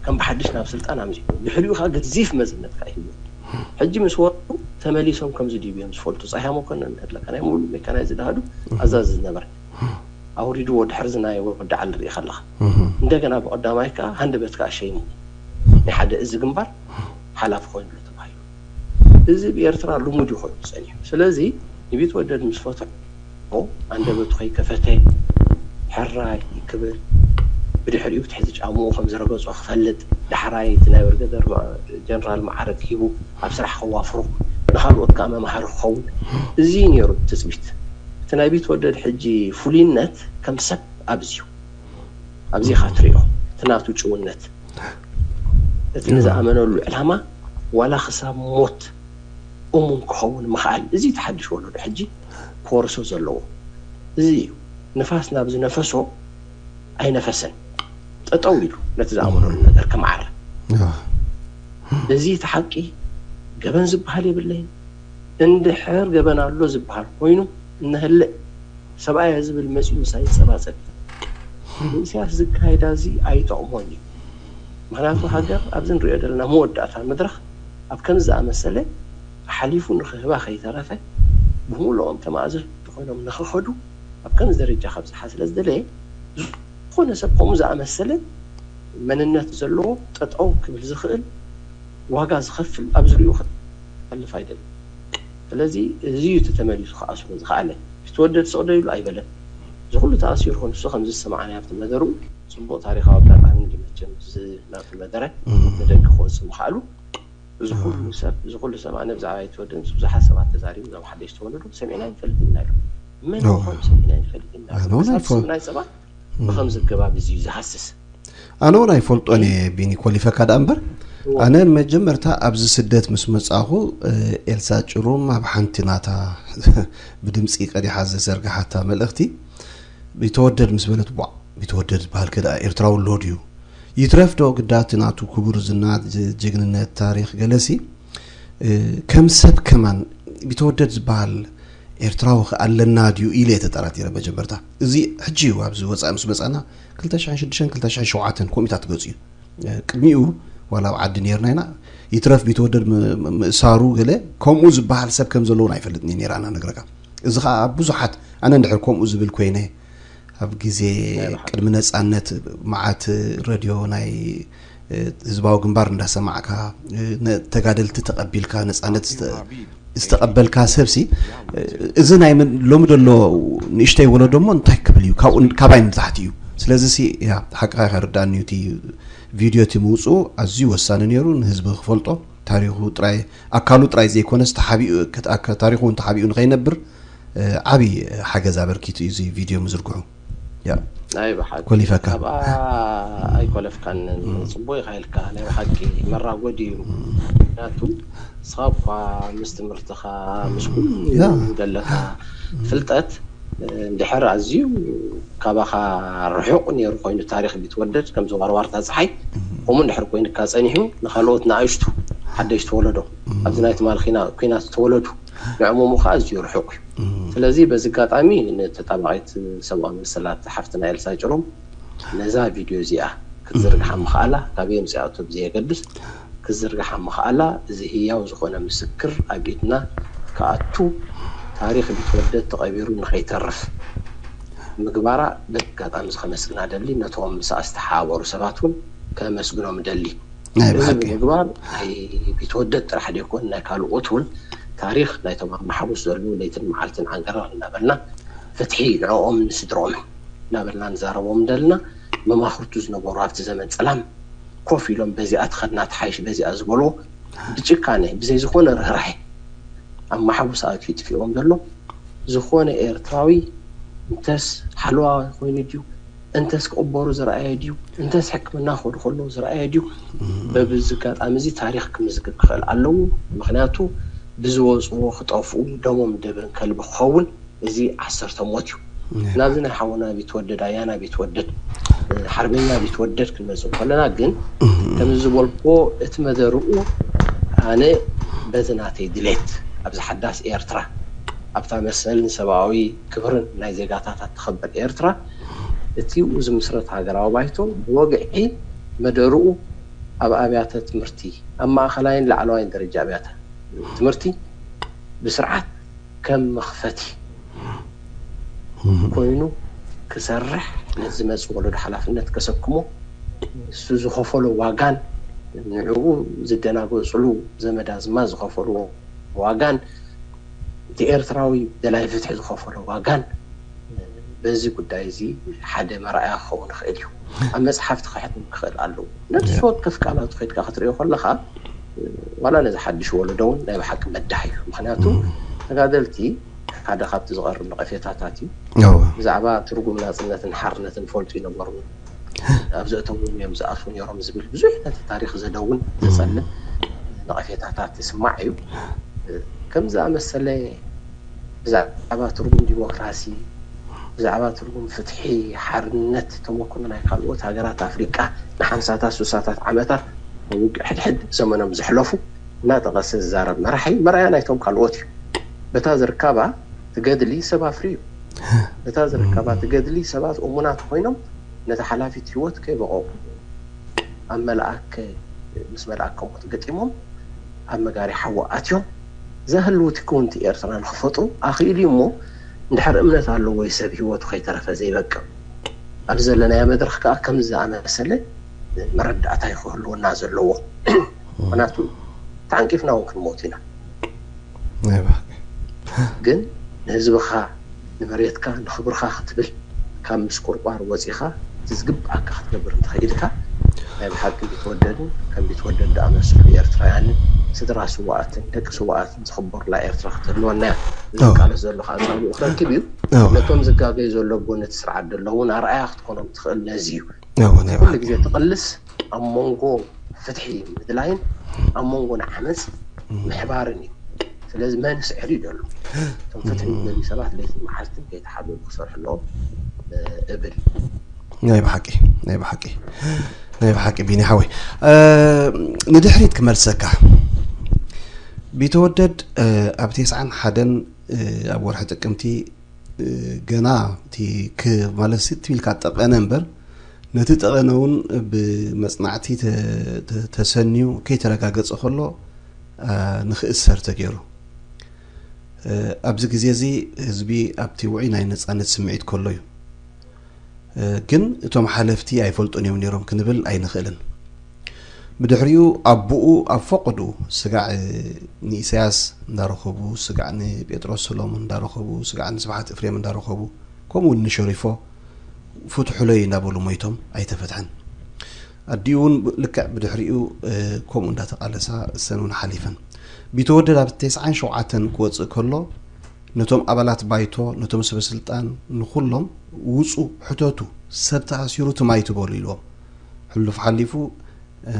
ከም ብሓድሽ ናብ ስልጣን ኣምጺኡ። ድሕሪኡ ከኣ ገዚፍ መዝነት ከኣ ሂብዎ። ሕጂ ምስ ወረዱ ተመሊሶም ከምዚ ድዩ እዮም ዝፈልጡ? ጸሃያ መኮነን ከድለካ ናይ ሙሉ ሜካናይዝድ ኣሃዱ ኣዛዚ ዝነበረ። ኣውሪድዎ ድሕሪ እዚ ናይ ወዲ ዓሊ ርኢ ከለኻ። እንደገና ብቐዳማይ ከኣ ሃንደበት ከኣ ሸይሙ። ናይ ሓደ እዚ ግንባር ሓላፊ ኮይኑሉ ተባሂሉ። እዚ ብኤርትራ ልሙድ እዩ ኮይኑ ጸኒሑ። ስለዚ ንቢትወደድ ምስ ፈትሖ ኣንደበቱ ከይከፈተ ሕራይ ክብል፣ ብድሕሪኡ ትሕቲ ጫምኡ ከም ዝረገጾ ክፈልጥ፣ ዳሕራይ እቲ ናይ ብርገደር ማ-፣ ጀነራል መዓርግ ሂቡ ኣብ ስራሕ ከዋፍሮ፣ ንኻልኦት ከኣ መምሃሪ ክኸውን፣ እዚ እዩ ነይሩ ትጽቢት። እቲ ናይ ቢትወደድ ሕጂ ፍሉይነት ከም ሰብ ኣብዚ እዩ። ኣብዚ ኢኻ ትሪኦ እቲ ናቱ ጭውነት፣ እቲ ንዝኣመነሉ ዕላማ ዋላ ክሳብ ሞት እሙን ክኸውን ምኽኣል። እዚ እቲ ሓድሽ ወለዶ ሕጂ ክወርሶ ዘለዎ እዚ እዩ። ንፋስ ናብ ዝነፈሶ ኣይነፈሰን፣ ጠጠው ኢሉ ነቲ ዝኣመነሉ ነገር ከማዕረ። እዚ እቲ ሓቂ። ገበን ዝበሃል የብለይን። እንድሕር ገበን ኣሎ ዝበሃል ኮይኑ እነህልእ ሰብኣይ ዝብል መፂኡ ምሳይ ይፀባፀብ። ንኢሳያስ ዝካየዳ እዚ ኣይጠቕሞን እዩ። ምኽንያቱ ሃገር ኣብዚ ንሪኦ ዘለና መወዳእታ መድረኽ ኣብ ከምዚ ዝኣመሰለ ሓሊፉ ንኽህባ ከይተረፈ ብምሉኦም ተማእዘዝቲ ኮይኖም ንኽኸዱ ኣብ ከምዚ ደረጃ ከብፅሓ ስለ ዝደለየ ዝኾነ ሰብ ከምኡ ዝኣመሰለ መንነት ዘለዎ ጠጠው ክብል ዝኽእል ዋጋ ዝኸፍል ኣብ ዝሪኡ ክሕልፍ ኣይደልን። ስለዚ እዚ እዩ እቲ ተመሊሱ ክኣስሮ ዝኸኣለ። ቢትወደድ ስቕ ዶ ኢሉ ኣይበለን። እዚ ኩሉ ተኣሲሩ ንሱ ከምዚ ዝሰማዕናዮ ኣብቲ መደርኡ ጽቡቕ ታሪኻዊ ኣጋጣሚ እንዲ መቸም እዚ ናብቲ መደረ ንደገ ክወጽእ ምኽኣሉ እዚ ኩሉ ሰብ እዚ ኩሉ ሰብ ኣነ ብዛዕባ ቢትወደድ ምስ ብዙሓት ሰባት ተዛሪቡ እዞም ሓደሽቲ ወለዶ ሰሚዕና ይፈልጥ ኢና ኢሉ። መን ምዃኑ ሰሚዕና ይፈልጥ ኢና ኢሉ። ክሳብ ስም ናይ ሰባት ብኸምዚ ኣገባብ እዚ እዩ ዝሃስስ። ኣነ እውን ኣይፈልጦን እየ ቢኒ ኮሊፈካ ደኣ እምበር ኣነ መጀመርታ ኣብዚ ስደት ምስ መጻኹ ኤልሳ ጭሩም ኣብ ሓንቲ ናታ ብድምፂ ቀዲሓ ዘዘርግሓታ መልእኽቲ ቢተወደድ ምስ በለት ቧዕ ቢተወደድ ዝበሃል ከ ደኣ ኤርትራዊ ኣሎ ድዩ ይትረፍ ዶ ግዳ እቲ ናቱ ክቡር ዝና ጅግንነት ታሪኽ ገለሲ ከም ሰብ ከማን ቢተወደድ ዝበሃል ኤርትራዊ ከ ኣለና ድዩ ኢለ እየ ተጠራጢረ መጀመርታ እዚ ሕጂ እዩ ኣብዚ ወፃኢ ምስ መፃና ክልተ ሽሕን ሽዱሽተን ክልተ ሽሕን ሸውዓተን ኮሚታት ገፁ እዩ ቅድሚኡ ዋላ ኣብ ዓዲ ነርና ኢና ይትረፍ ቢተወደድ ምእሳሩ ገለ ከምኡ ዝበሃል ሰብ ከም ዘለውን ኣይፈልጥን ነረ ኣና ነግረካ እዚ ከዓ ኣብ ብዙሓት ኣነ እንድሕር ከምኡ ዝብል ኮይነ ኣብ ግዜ ቅድሚ ነፃነት መዓት ረድዮ ናይ ህዝባዊ ግንባር እንዳሰማዕካ ተጋደልቲ ተቐቢልካ ነፃነት ዝተቐበልካ ሰብሲ እዚ ናይ ምን ሎሚ ደሎ ንእሽተይ ወለዶ እሞ እንታይ ክብል እዩ ካብኡ ካባይ ንታሕቲ እዩ ስለዚ ሲ ያ ሓቅኻ ከርዳእኒ እዩ እቲ ቪድዮ እቲ ምውፅኡ ኣዝዩ ወሳኒ ነይሩ ንህዝቢ ክፈልጦ ታሪኹ ጥራይ ኣካሉ ጥራይ ዘይኮነስ ተሓቢኡ ታሪኹ እውን ተሓቢኡ ንኸይነብር ዓብዪ ሓገዝ ኣበርኪቱ እዩ እዚ ቪድዮ ምዝርግሑ ያ ናይ ብሓቂ ኮሊፈካ። ካብኣ ኣይኮለፍካን። ጽቡቕ ኢኻ ኢልካ። ናይ ብሓቂ መራጎዲ እዩ። ምክንያቱ ንስኻ እኳ ምስ ትምህርትኻ፣ ምስ ኩሉ ያ። ዘለካ ፍልጠት፣ እንድሕር ኣዝዩ ካባኻ ርሑቕ ነይሩ ኮይኑ ታሪኽ ቢትወደድ፣ ከምዚ ዋርዋርታ ጸሓይ፣ ከምኡ እንድሕር ኮይኑካ ጸኒሑ፣ ንኻልኦት ንኣሽቱ ሓደሽቲ ወለዶ፣ ኣብዚ ናይ ትማል ኺና-፣ ኲናት ዝተወለዱ፣ ንዕሞሙ ኸኣ ኣዝዩ ርሑቕ እዩ። ስለዚ በዚ ኣጋጣሚ ንተጣባቒት ሰብኣዊ መሰላት ሓፍትና ኤልሳ ጭሩም ነዛ ቪድዮ እዚኣ ክትዝርግሓ ምኽኣላ፣ ካበይ ኣምጺኣቶ ብዘየገድስ ክትዝርግሓ ምኽኣላ፣ እዚ ህያው ዝኾነ ምስክር ኣብ ኢድና ክኣቱ፣ ታሪኽ ቢትወደድ ተቐቢሩ ንኸይተርፍ ምግባራ በዚ ኣጋጣሚ እዚ ከመስግና እደሊ። ነቶም ምስኣ ዝተሓባበሩ ሰባት እውን ከመስግኖም እደሊ። ናይ እዚ ብሓቂ። ብምግባር ናይ ቢትወደድ ጥራሕ ደይኮን ናይ ካልኦት እውን ታሪኽ ናይቶም ኣብ ማሕቡስ ዘለዉ ለይትን መዓልትን ዓንቀረር እናበልና ፍትሒ ንዕኦምን ንስድርኦምን እናበልና ንዛረቦም እንደልና መማኽርቱ ዝነበሩ ኣብቲ ዘመን ጸላም ኮፍ ኢሎም በዚኣ ትኸድና ትሓይሽ በዚኣ ዝበልዎ ብጭካነ ብዘይ ዝኾነ ርህራሄ ኣብ ማሕቡስ ኣትዩ ይጥፊኦም ዘሎ ዝኾነ ኤርትራዊ እንተስ ሓለዋ ኮይኑ ድዩ እንተስ ክቕበሩ ዝረኣየ ድዩ እንተስ ሕክምና ክኸዱ ከለዉ ዝረኣየ ድዩ በብዚ ኣጋጣሚ እዚ ታሪኽ ክምዝግብ ክኽእል ኣለዎ። ምክንያቱ ብዝወፅዎ ክጠፍኡ ደሞም ደበን ከልቢ ክኸውን እዚ ዓሰርተ ሞት እዩ። ናብዚ ናይ ሓውና ቢትወደድ ኣያና ቢትወደድ ሓርበኛ ቢትወደድ ክንመፅእ ከለና ግን ከም ዝበልክዎ እቲ መደርኡ ኣነ በዚ ናተይ ድሌት ኣብዚ ሓዳስ ኤርትራ ኣብታ መሰልን ሰብኣዊ ክብርን ናይ ዜጋታት እትኸበር ኤርትራ እቲ ዝምስረት ሃገራዊ ባይቶ ብወግዒ መደርኡ ኣብ ኣብያተ ትምህርቲ ኣብ ማእኸላይን ላዕለዋይን ደረጃ ኣብያተ ትምህርቲ ብስርዓት ከም መኽፈቲ ኮይኑ ክሰርሕ ነቲ ዝመፅእ ወለዶ ሓላፍነት ከሰክሞ እሱ ዝኸፈሎ ዋጋን ንዕኡ ዝደናገፅሉ ዘመድ ኣዝማድ ዝኸፈልዎ ዋጋን እቲ ኤርትራዊ ደላይ ፍትሒ ዝኸፈሎ ዋጋን በዚ ጉዳይ እዚ ሓደ መርኣያ ክኸውን ይኽእል እዩ። ኣብ መፅሓፍቲ ክሕትም ክኽእል ኣለዎ። ነብሲ ወከፍ ቃላቱ ከድካ ክትሪኦ ከለኻ ዋላ ነዚ ሓድሽ ወለዶ እውን ናይ ብሓቂ መዳህ እዩ። ምክንያቱ ተጋደልቲ ሓደ ካብቲ ዝቐርብ ነቐፌታታት እዩ። ብዛዕባ ትርጉም ናፅነትን ሓርነትን ፈልጡ ይነበሩ ኣብ ዘእተውን እዮም ዝኣትዉ ነይሮም ዝብል ብዙሕ ነቲ ታሪክ ዘደውን ዘፀልም ነቐፌታታት ይስማዕ እዩ። ከም ዝኣመሰለ ብዛዕባ ትርጉም ዲሞክራሲ ብዛዕባ ትርጉም ፍትሒ ሓርነት ተመክሮ ናይ ካልኦት ሃገራት ኣፍሪቃ ንሓምሳታት ሱሳታት ዓመታት ውግእ ሕድሕድ ዘመኖም ዘሕለፉ እናጠቐሰ ዝዛረብ መራሒ መርኣያ ናይቶም ካልኦት እዩ። በታ ዝርከባ ትገድሊ ሰብ ኣፍሪ እዩ። በታ ዝርከባ ትገድሊ ሰባት እሙናት ኮይኖም ነቲ ሓላፊት ህይወት ከይበቐቑ ኣብ መልኣከ ምስ መልኣከ ሞት ገጢሞም ኣብ መጋሪ ሓዊ ኣትዮም ዘህልዉ ትክውንቲ ኤርትራ ንክፈጥሩ ኣኽኢሉ እዩ እሞ እንድሕር እምነት ኣለዎ ወይ ሰብ ህይወቱ ከይተረፈ ዘይበቅዕ ኣብ ዘለናዮ መድረኽ ከዓ ከምዚ ዝኣመሰለ መረዳእታ እዩ ክህልወና ዘለዎ። ምክንያቱ ተዓንቂፍና እውን ክንሞት ኢና። ግን ንህዝብኻ ንመሬትካ ንኽብርኻ ክትብል ካብ ምስቁርቋር ወፂኻ እቲ ዝግብኣካ ክትገብር እንተኽኢልካ ናይ ብሓቂ ቢትወደድን ከም ቢትወደድ ዝኣመሰሉ ኤርትራውያንን ስድራ ስዋኣትን ደቂ ስዋኣትን ዝኽበሩላ ኤርትራ ክትህልወና እያ። ዝቃለስ ዘሎ ከዓ ፃብኡ ክረክብ እዩ። ነቶም ዝጋገዩ ዘሎ ጎነቲ ስርዓት ዘለውን ኣርኣያ ክትኮኖም ትኽእል ነዚ እዩ። ኩሉ ግዜ ትቕልስ ኣብ መንጎ ፍትሒ ምድላይን ኣብ መንጎ ንዓመፅ ምሕባርን እዩ። ስለዚ መን ስዕር እዩ ደሎ እቶም ፍትሒ ዝደልዩ ሰባት ለይትን መዓልትን ከይተሓበሉ ክሰርሑ ኣለዎም እብል። ናይ ብሓቂ ናይ ብሓቂ ናይ ብሓቂ ቢኒ ሓወይ ንድሕሪት ክመልሰካ ቢተወደድ ኣብ ተስዓን ሓደን ኣብ ወርሒ ጥቅምቲ ገና እቲ ማለት ትቢልካ ጠቐነ እምበር ነቲ ጠቐነ እውን ብመፅናዕቲ ተሰንዩ ከይተረጋገፀ ከሎ ንክእሰር ተገይሩ። ኣብዚ ግዜ እዚ ህዝቢ ኣብቲ ውዑይ ናይ ነፃነት ስምዒት ከሎ እዩ። ግን እቶም ሓለፍቲ ኣይፈልጡን እዮም ነይሮም ክንብል ኣይንኽእልን። ብድሕሪኡ ኣቦኡ ኣብ ፈቐድኡ ስጋዕ ንኢሳያስ እንዳረኸቡ፣ ስጋዕ ንጴጥሮስ ሰሎሞን እንዳረኸቡ፣ ስጋዕ ንስብሓት እፍሬም እንዳረኸቡ፣ ከምኡ እውን ንሸሪፎ ፍትሑለይ እንዳበሉ ሞይቶም ኣይተፈትሐን። ኣዲኡ እውን ልክዕ ብድሕሪኡ ከምኡ እንዳተቓለሳ እሰን እውን ሓሊፈን። ቢተወደድ ኣብ ተስዓን ሸውዓተን ክወፅእ ከሎ ነቶም ኣባላት ባይቶ፣ ነቶም ሰበ ስልጣን፣ ንኹሎም ውፁ፣ ሕተቱ፣ ሰብ ተኣሲሩ ትም ኣይትበሉ ኢልዎም። ሕሉፍ ሓሊፉ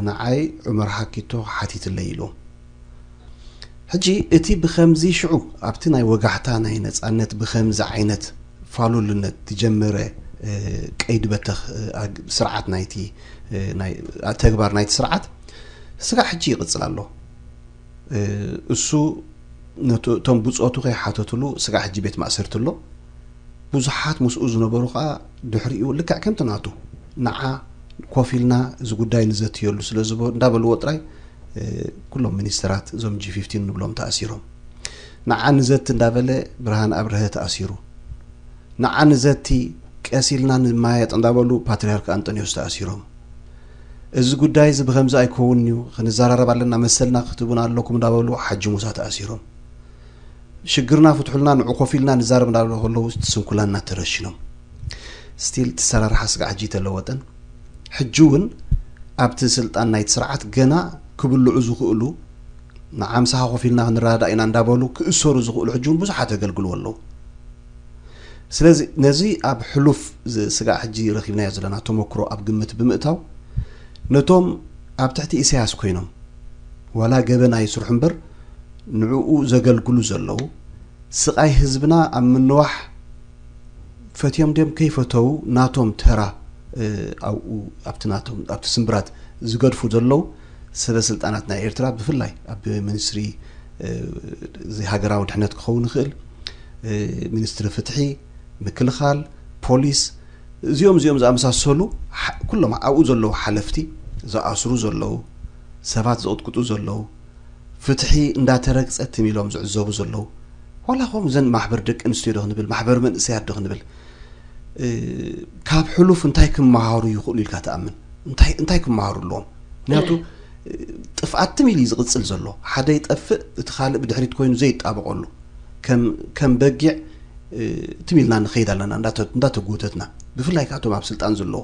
ንዓይ ዑመር ሓኪቶ ሓቲትለይ ኢልዎም። ሕጂ እቲ ብኸምዚ ሽዑ ኣብቲ ናይ ወጋሕታ ናይ ነፃነት ብኸምዚ ዓይነት ፋሉልነት ዝጀመረ ቀይዲ በተኽ ስርዓት ናይቲ ተግባር ናይቲ ስርዓት ስጋዕ ሕጂ ይቕፅል ኣሎ። እሱ ነቶም ብፆቱ ከይሓተትሉ ስጋዕ ሕጂ ቤት ማእሰርቲ ኣሎ። ብዙሓት ምስኡ ዝነበሩ ከዓ ድሕሪኡ ልክዕ ከምቲ ናቱ ንዓ ኮፍ ኢልና እዚ ጉዳይ ንዘትየሉ ስለ ዝበ እንዳበልዎ ጥራይ ኩሎም ሚኒስተራት እዞም ጂ ፊፍቲን ንብሎም ተኣሲሮም። ንዓ ንዘቲ እንዳበለ ብርሃን ኣብርሀ ተኣሲሩ። ንዓ ንዘቲ ቀስ ኢልና ንማየጥ እንዳበሉ ፓትርያርክ ኣንጠንዮስ ተኣሲሮም። እዚ ጉዳይ እዚ ብኸምዚ ኣይከውንን እዩ፣ ክንዘራረብ ኣለና፣ መሰልና ክትህቡና ኣለኩም እንዳበሉ ሓጂ ሙሳ ተኣሲሮም። ሽግርና ፍትሑልና ንዑ ኮፍ ኢልና ንዛረብ እንዳበሉ ከለዉ እቲ ስንኩላን እናተረሽኖም። ስቲል እቲ ሰራርሓ ስጋዕ ሕጂ ተለወጠን። ሕጂ እውን ኣብቲ ስልጣን ናይቲ ስርዓት ገና ክብልዑ ዝኽእሉ፣ ንዓ ምሳኻ ኮፍ ኢልና ክንረዳዳእ ኢና እንዳበሉ ክእሰሩ ዝኽእሉ ሕጂ እውን ብዙሓት የገልግልዎ ኣለዉ። ስለዚ ነዚ ኣብ ሕሉፍ ዝ-፣ ስጋዕ ሕጂ ረኺብናዮ ዘለና ተመክሮ ኣብ ግምት ብምእታው፣ ነቶም ኣብ ትሕቲ ኢሳያስ ኮይኖም ዋላ ገበን ኣይስርሑ እምበር ንዕኡ ዘገልግሉ ዘለዉ፣ ስቓይ ህዝብና ኣብ ምንዋሕ ፈትዮም ድዮም ከይፈተዉ ናቶም ተራ፣ እ፣ ኣብኡ ኣብቲ ናቶም፣ ኣብቲ ስምብራት ዝገድፉ ዘለዉ ሰበ ስልጣናት ናይ ኤርትራ፣ ብፍላይ ኣብ ሚኒስትሪ፣ እ፣ እዚ ሃገራዊ ድሕነት ክኸውን ይኽእል፣ እ፣ ሚኒስትሪ ፍትሒ፣ ምክልኻል፣ ፖሊስ፣ እዚኦም እዚኦም ዝኣመሳሰሉ፣ ሓ-፣ ኩሎም ኣብኡ ዘለዉ ሓለፍቲ፣ ዝኣስሩ ዘለዉ፣ ሰባት ዝቕጥቅጡ ዘለዉ፣ ፍትሒ እንዳተረግጸ ትም ኢሎም ዝዕዘቡ ዘለዉ፣ ዋላ ኸም ዘን ማሕበር ደቂ ኣንስትዮ ዶ ክንብል፣ ማሕበር መንእሰያት ዶ ክንብል፣ እ፣ ካብ ሕሉፍ እንታይ ክመሃሩ ይኽእሉ ኢልካ ትኣምን? እንታይ፣ እንታይ ክመሃሩ ኣለዎም? ምክንያቱ፣ እ፣ ጥፍኣት ትም ኢሉ እዩ ዝቕጽል ዘሎ። ሓደ ይጠፍእ፣ እቲ ካልእ ብድሕሪት ኮይኑ ዘይጣበቐሉ። ከም፣ ከም በጊዕ፣ እ፣ ትም ኢልና ንኸይድ ኣለና፣ እንዳተ-፣ እንዳተጎተትና። ብፍላይ ከኣ እቶም ኣብ ስልጣን ዘለዉ።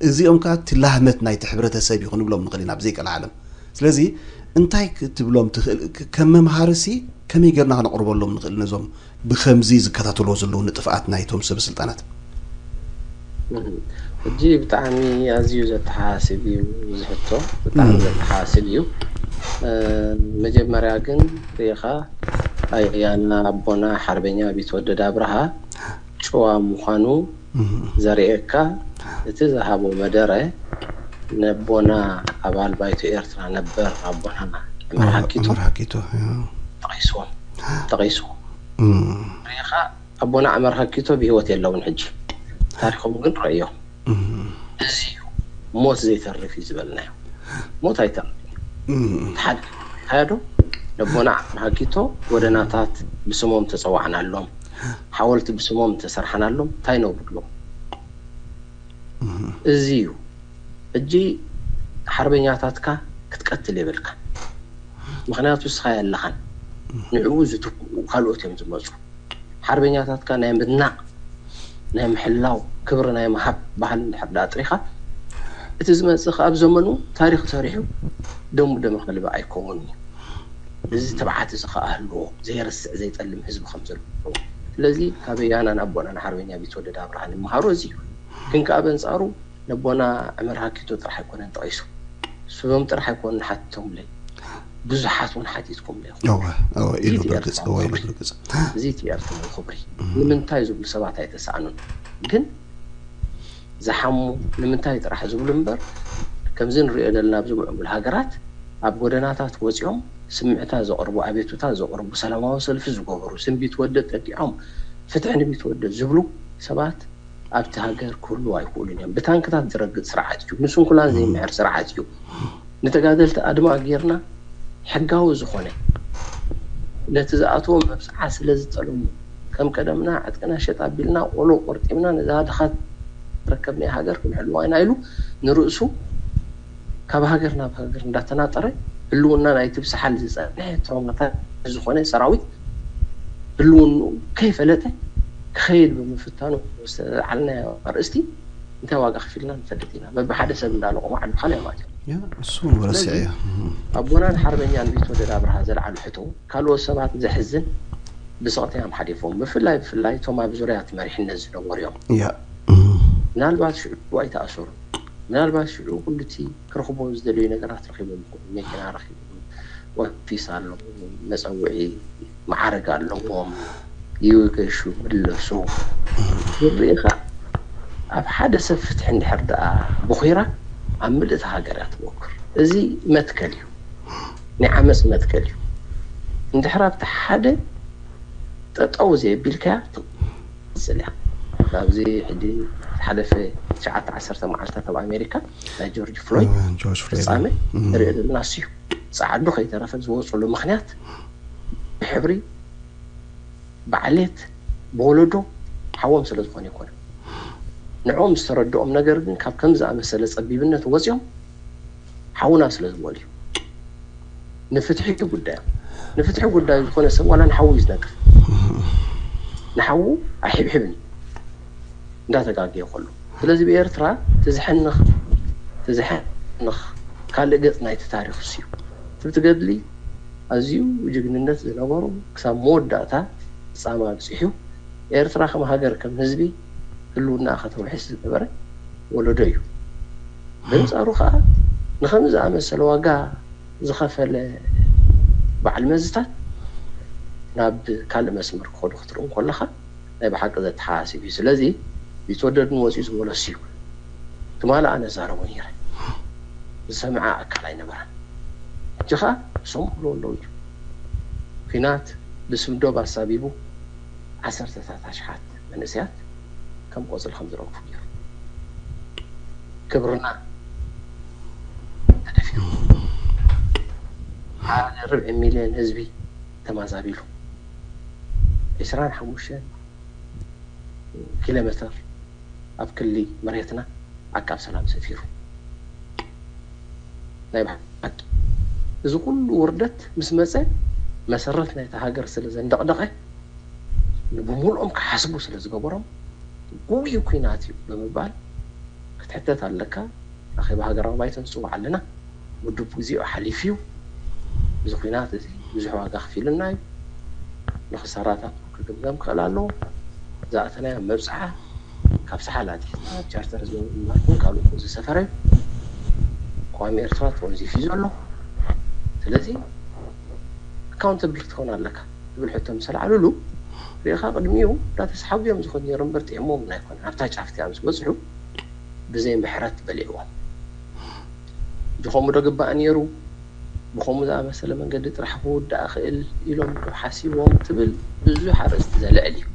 እዚኦም ከኣ እቲ ላህመት ናይቲ ሕብረተሰብ እዩ ክንብሎም ንኽእል ኢና፣ ብዘይቀልዓለም። ስለዚ፣ እንታይ ክትብሎም ትኽእል? ክ-፣ ከም መምሃርሲ ከመይ ጌርና ከነቕርበሎም ንኽእል ነዞም ብኸምዚ ዝከታተልዎ ዘለዉ ንጥፍኣት ናይቶም ሰበ ስልጣናት? እህ፣ ሕጂ ብጣዕሚ ኣዝዩ ዘተሓሳስብ እዩ እዚ ሕቶ፣ ብጣዕሚ እም። ዘተሓሳስብ እዩ። እ፣ መጀመርያ ግን ርኢኻ፣ ኣያና ኣቦና ሓርበኛ ቢትወደድ ኣብርሃ ጭዋ ምዃኑ እህ። ዘርእየካ፣ እቲ ዝሃቦ መደረ ነቦና ኣባል ባይቶ ኤርትራ ነበር ኣቦና ዕመር ሃኪቶ ዕመር ሃኪቶ፣ ያ። ጠቒስዎም፣ ጠቒስዎም። እም። ርኢኻ፣ ኣቦና ዕመር ሃኪቶ ብህይወት የለውን ሕጂ። ታሪኾም ግን ረእዮ። እም። እዚ እዩ ሞት ዘይተርፍ እዩ ዝበልናዮ። ሞት ኣይተርፍን እዩ። እም። እቲ ሓደ፣ እንታይ ዶ? ነቦና ዕመር ሃኪቶ ጎደናታት ብስሞም ተጸዋዕናሎም፣ ሓወልቲ ብስሞም ተሰርሓናሎም፣ እንታይ ነውርሎም? እም። እዚ እዩ። ሕጂ ሓርበኛታትካ ክትቀትል የብልካ። ምኽንያቱ ንስኻ የለኻን። ንዕኡ ዝትክኡ ካልኦት እዮም ዝመጹ። ሓርበኛታትካ ናይ ምድናቕ፣ ናይ ምሕላው፣ ክብሪ ናይ ምሃብ ባህሊ እንድሕር ደኣ ኣጥሪኻ፣ እቲ ዝመጽእ ከኣ ኣብ ዘመኑ ታሪኽ ሰሪሑ ደሙ ደመ ከልቢ ኣይከውንን እዩ። እዚ ትብዓት እዚ ከኣ ህልዎ፣ ዘየርስዕ ዘይጠልም ህዝቢ ከም ዘለዎ። ስለዚ ካብ ኣያናን ኣቦናን ሓርበኛ ቢትወደድ ኣብርሃ ንምሃሮ እዚ እዩ። ግን ከኣ በንጻሩ ነቦና ዕመር ሃኪቶ ጥራሕ ኣይኮነን ጠቒሱ። ስሞም ጥራሕ ኣይኮነን ሓቲቶምለይ። ብዙሓት እውን ሓቲትኩምለይ ኢኹም። እወ፣ እወ፣ እዚ ኢሉ እቲ ብርግጽ፣ ኤርትራዊ እወ፣ ኢሉ ክብሪ። ብርግጽ። እዚ እቲ ኤርትራዊ ክብሪ። እም። ንምንታይ ዝብሉ ሰባት ኣይተሳእኑን። ግን ዝሓሙ ንምንታይ ጥራሕ ዝብሉ እምበር፣ ከምዚ ንሪኦ ዘለና ኣብዚ ምዕቡል ሃገራት ኣብ ጎደናታት ወጺኦም ስምዕታ ዘቕርቡ፣ ኣቤቱታ ዘቕርቡ፣ ሰላማዊ ሰልፊ ዝገበሩ፣ ስም ቢትወደድ ጠጊዖም ፍትሒ ንቢትወደድ ዝብሉ ሰባት ኣብቲ ሃገር ክህልዉ ኣይክእሉን እዮም። ብታንክታት ዝረግጽ ስርዓት እዩ። ንስንኩላን ዘይምሕር ስርዓት እዩ። ንተጋደልቲ ኣድማ ጌርና ሕጋዊ ዝኾነ ነቲ ዝኣትዎ መብጽዓ ስለ ዝጠለሙ፣ ከም ቀደምና ዕጥቅና ሸጥ ኣቢልና ቆሎ ቆርጢምና ነዛ ድኻ ዝረከብናያ ሃገር ክንሕልዋ ኢና ኢሉ ንርእሱ ካብ ሃገር ናብ ሃገር እንዳተናጠረ ህልውና ናይቲ ብሰሓል ዝጸንሐ ትሮማታት ዝኾነ ሰራዊት ህልውንኡ ከይፈለጠ ክኸይድ ብምፍታኑ ዝተልዓልናዮ ኣርእስቲ እንታይ ዋጋ ከፊልና ንፈልጥ ኢና። በብሓደ ሰብ እንዳለቖሙ ዓዱ ካልእ ማለት እዩ። ያ፣ እሱ እውን ወረስዕ ስለዚ እዩ። ኣቦናን ሓርበኛን ቢትወደድ ኣብርሃ ዘልዓሉ ሕቶ ካልኦት ሰባት ዘሕዝን ብስቕታ እዮም ሓሊፎም። ብፍላይ፣ ብፍላይ እቶም ኣብ ዙርያ እቲ መሪሕነት ዝነበሩ እዮም። ያ። ምናልባት ሽዑ ኣይተኣሰሩን። ምናልባት ሽዑ ኩሉቲ ክረኽቦ ዝደለዩ ነገራት ረኺቦም ይኾኑ። መኪና ረኺቦም፣ ኦፊስ ኣለዎም፣ መጸውዒ መዓርግ ኣለዎም፣ ይገሹ፣ ይምለሱ። ዝርኢኻ ኣብ ሓደ ሰብ ፍትሒ እንድሕር ደኣ ቦኺራ ኣብ ምልእቲ ሃገር እያ ትቦክር። እዚ መትከል እዩ። ናይ ዓመጽ መትከል እዩ። እንድሕር ኣብቲ ሓደ ጠጠው ዘየቢልካያ ትቕጽል እያ። ካብዚ ሕጂ ዝሓለፈ ትሽዓተ ዓሰርተ መዓልታት ኣብ ኣሜሪካ ናይ ጆርጅ ፍሎይድ እወ፣ ጆርጅ ፍሎይድ። ፍጻመ እም። ንሪኦ ዘለና እሱ እዩ። ጸዓዱ ከይተረፈ ዝወጽሉ ምኽንያት ብሕብሪ፣ ብዓሌት፣ ብወለዶ ሓዎም ስለ ዝኾነ ኣይኮነን። ንዕኦም ዝተረድኦም ነገር ግን ካብ ከምዚ ዝኣመሰለ ጸቢብነት ወጺኦም ሓውና ስለ ዝበሉ እዩ። ንፍትሒ ጉዳዮም፣ ንፍትሒ ጉዳዩ ዝኾነ ሰብ ዋላ ንሓዉ እዩ ዝነቅፍ። ንሓዉ ኣይሕብሕብን እዩ እንዳተጋገየ ከሎ። ስለዚ ብኤርትራ ትዝሐንኽ፣ ትዝሐ-፣ ንኽ ካልእ ገጽ ናይቲ ታሪኽ እሱ እዩ። እቲ ገድሊ ኣዝዩ ጅግንነት ዝነበሮ ክሳብ መወዳእታ ፍጻመ ኣብጺሑ ኤርትራ ከም ሃገር ከም ህዝቢ ህልውና ከተውሕስ ዝገበረ ወለዶ እዩ። በንጻሩ ከኣ ንኸምዚ ዝኣመሰለ ዋጋ ዝኸፈለ በዓል መዝታት ናብ ካልእ መስመር ክኸዱ ክትርኢ እንከለኻ ናይ ብሓቂ ዘተሓሳስብ እዩ። ስለዚ ቢትወደድ ንወፂኡ ዝበሎ እሱ እዩ። ትማሊ ኣነ ዛረቦ ነይረ። ዝሰምዐ ኣካል ኣይነበረን። ሕጂ ኸኣ ዝሰምዑ ኣለዉ እዩ። ኲናት ብስም ዶብ ኣሳቢቡ ዓሰርተታት ኣሽሓት መንእሰያት ከም ቆፅሊ ከም ዝረግፉ ገይሩ። ክብርና ተደፊሩ። ሓደ ርብዒ ሚልዮን ህዝቢ ተማዛቢሉ። ዕስራን ሓሙሽተን ኪሎ ሜትር ኣብ ክሊ መሬትና ዓቃብ ሰላም ሰፊሩ። ናይ ብሓቂ እዚ ኩሉ ውርደት ምስ መጸ መሰረት ናይታ ሃገር ስለ ዘንደቕደቐ ንብምልኦም ክሓስቡ ስለ ዝገበሮም ጉቡይ ኲናት እዩ ብምባል ክትሕተት ኣለካ። ኣኼባ ሃገራዊ ባይቶ ንጽውዕ ኣለና። ውድብ ግዜኡ ሓሊፉ እዩ። እዚ ኲናት እዚ ብዙሕ ዋጋ ከፊሉና እዩ። ንኽሳራታት ክግምገም ክኽእል ኣለዎ። ዝኣተናዮ መብጽዓ ካብ ሰሓል ኣትሒዝና ኣብ ቻርተር ህዝባዊ ግንባር እውን ካልኦት ዝሰፈረ እዩ። ቅዋም ኤርትራ ተወንዚፉ እዩ ዘሎ። ስለዚ ኣካውንተብል ክትኸውን ኣለካ ዝብል ሕቶ ምስ ኣልዓሉሉ ርኢኻ ቅድሚኡ እንዳተስሓጉ እዮም ዝኾኑ ነይሮም እምበር ጥዕሞም ኣይኮነን። ኣብታ ጫፍ እቲኣ ምስ በጽሑ ብዘይ ምሕረት በሊዕዎም። እዚ ከምኡ ዶ ግባእ ነይሩ? ብኸምኡ ዝኣመሰለ መንገዲ ጥራሕ ክውዳእ ክእል ኢሎም ዶ ሓሲቦም ትብል ብዙሕ ኣርእስቲ ዘልዕል እዩ።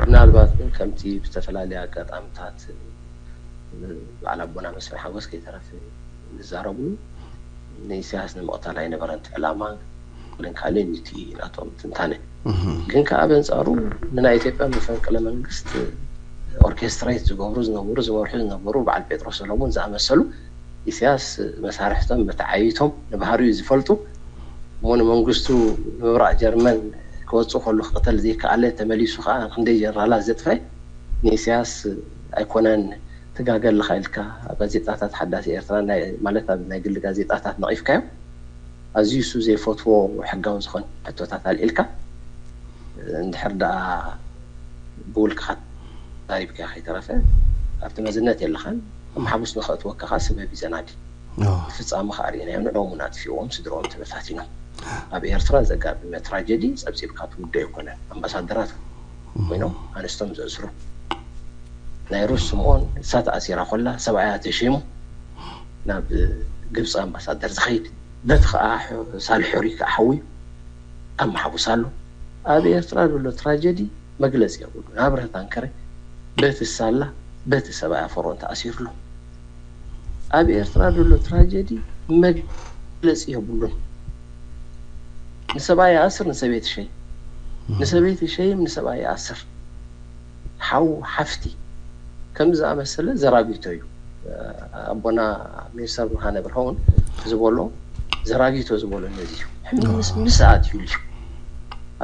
ምናልባት ግን ከምቲ ብዝተፈላለየ ኣጋጣምታት በዓል ኣቦና መስፍን ሓጎስ ከይተረፈ ዝዛረብሉ ንኢሳያስ ንምቕታል ኣይነበረን እቲ ዕላማ፣ ግን ካልእ እዩ እቲ ናቶም ትንታነ። ግን ከዓ በንጻሩ ንናይ ኢትዮጵያ መፈንቅለ መንግስት ኦርኬስትሬት ዝገብሩ ዝነበሩ ዝመርሑ ዝነበሩ በዓል ጴጥሮስ ሰሎሞን ዝኣመሰሉ ኢሳያስ መሳርሕቶም መተዓይቶም ንባህሪኡ ዝፈልጡ እሞ ንመንግስቱ ንምብራቕ ጀርመን ክወፅእ ከሉ ክቕተል ዘይከኣለ ተመሊሱ ከዓ ክንደይ ጀነራላት ዘጥፈ ንኢሳያስ ኣይኮነን ትጋገ ኣለኻ ኢልካ ኣብ ጋዜጣታት ሓዳስ ኤርትራ ናይ ማለት ኣብ ናይ ግሊ ጋዜጣታት ነቒፍካዮ ኣዝዩ እሱ ዘይፈትዎ ሕጋዊ ዝኾነ ሕቶታት ኣልዒልካ እንድሕር ደኣ ብውልቅኻ ተዛሪብካ ከይተረፈ ኣብቲ መዝነት የለኻን ኣብ ማሕቡስ ንኸእትወካ ከዓ ስበብ እዩ ዘናዲ ፍጻመ ከዓ ርኢናዮ ንዕኦም እውን ኣጥፊእዎም ስድርኦም ተበታቲኖም ኣብ ኤርትራ ዘጋጠመ ትራጀዲ ጸብጺብካ ትውዶ ኣይኮነን ኣምባሳደራት ኮይኖም ኣንስቶም ዘእስሩ ናይ ሩስ ስምኦን እሳ ተኣሲራ ኮላ ሰብኣያ ተሸይሙ ናብ ግብፂ ኣምባሳደር ዝኸይድ በቲ ከዓ ሳልሕ ሕሩይ ከዓ ሓውዩ ኣብ ማሕቡስ ኣሎ ኣብ ኤርትራ ዘሎ ትራጀዲ መግለፂ የብሉ ናብ ብረታንከረ በቲ ሳላ በቲ ሰብኣያ ፈሮን ተኣሲሩ ኣሎ ኣብ ኤርትራ ዘሎ ትራጀዲ መግለፂ የብሉን ንሰብኣይ ይኣስር ንሰበይቲ ሸይም ንሰበይቲ ሸይም ንሰብኣይ ይኣስር ሓው ሓፍቲ ከምዚ ዝኣመሰለ ዘራጊቶ እዩ ኣቦና ሚኒስተር ብርሃነ ብርሃውን ዝበሎ ዘራጊቶ ዝበሎ ነዚ እዩ ሕምስ ምስ ኣትዩሉ እዩ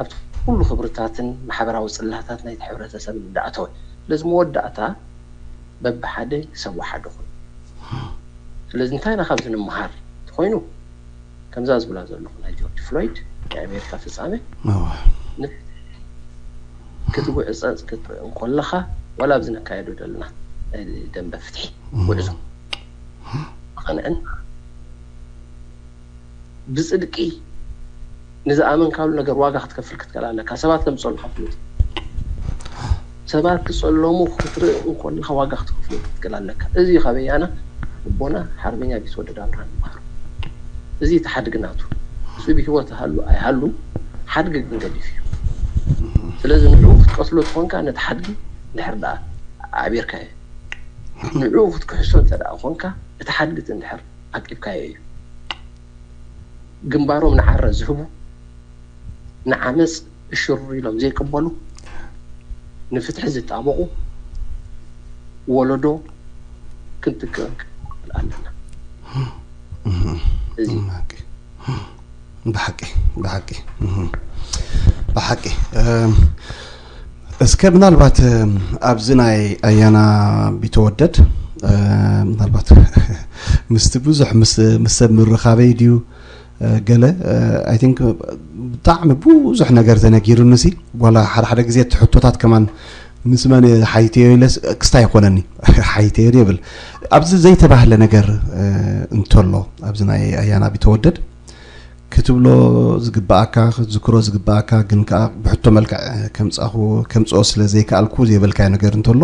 ኣብቲ ኩሉ ክብርታትን ማሕበራዊ ፅላታት ናይቲ ሕብረተሰብ እንዳኣተወ ስለዚ መወዳእታ በብሓደ ሰብ ወሓደ ኮይኑ ስለዚ እንታይ ኢና ካብዚ ንምሃር እንተኮይኑ ከምዛ ዝብላ ዘለኹ ናይ ጆርጅ ፍሎይድ ናይ ኣሜሪካ ፍጻመ ክትጉዕፀፅ ክትርኢ እንኮለኻ ዋላ ኣብዚ ነካየዶ ዘለና ናይ ደንበ ፍትሒ ጉዕዞ ብቕንዕና ብፅድቂ ንዝኣመንካሉ ነገር ዋጋ ክትከፍል ክትክእል ኣለካ ሰባት ከም ዝፀልሑ ከፍሉ ሰባት ክፀለሙ ክትርኢ እንኮለካ ዋጋ ክትከፍሉ ክትክእል ኣለካ እዚ ካበያና ኣቦና ሓርበኛ ቢትወደድ ኣብርሃ ንምሃሩ እዚ እቲ ሓድጊ ናቱ እሱ ብሂወት ሃሉ ኣይሃሉ ሓድጊ ግን ገዲፍ እዩ ስለዚ ንዕኡ ክትቀትሎ ትኾንካ ነቲ ሓድጊ እንድሕር ደኣ ኣዕቢርካዮ ንዕኡ ክትክሕሶ እንተ ደኣ ኮንካ እቲ ሓድጊ እቲ እንድሕር ዓቂብካዮ እዩ ግንባሮም ንዓረ ዝህቡ ንዓመፅ እሽሩር ኢሎም ዘይቅበሉ ንፍትሒ ዝጣበቑ ወለዶ ክንጥቀም ኣለና እዚ ብሓቂ ብሓቂ ብሓቂ እስከ ምናልባት ኣብዚ ናይ ኣያና ቢተወደድ ምናልባት ምስቲ ብዙሕ ምስ ሰብ ምርኻበይ ድዩ ገለ፣ I think ብጣዕሚ ብዙሕ ነገር ተነጊሩኒ ሲ። ዋላ ሓደ ሓደ ግዜ እቲ ሕቶታት ከማን ምስ መን ሓይተዮ ኢለስ ክስታ ይኾነኒ። ሓይተዮ ይብል። ኣብዚ ዘይተባህለ ነገር እንተሎ ኣብዚ ናይ ኣያና ቢተወደድ ክትብሎ ዝግባኣካ ክትዝክሮ ዝግባኣካ ግን ከዓ ብሕቶ መልክዕ ከምፃኹ ከምፅኦ ስለ ዘይከኣልኩ ዘይበልካዮ ነገር እንተሎ፣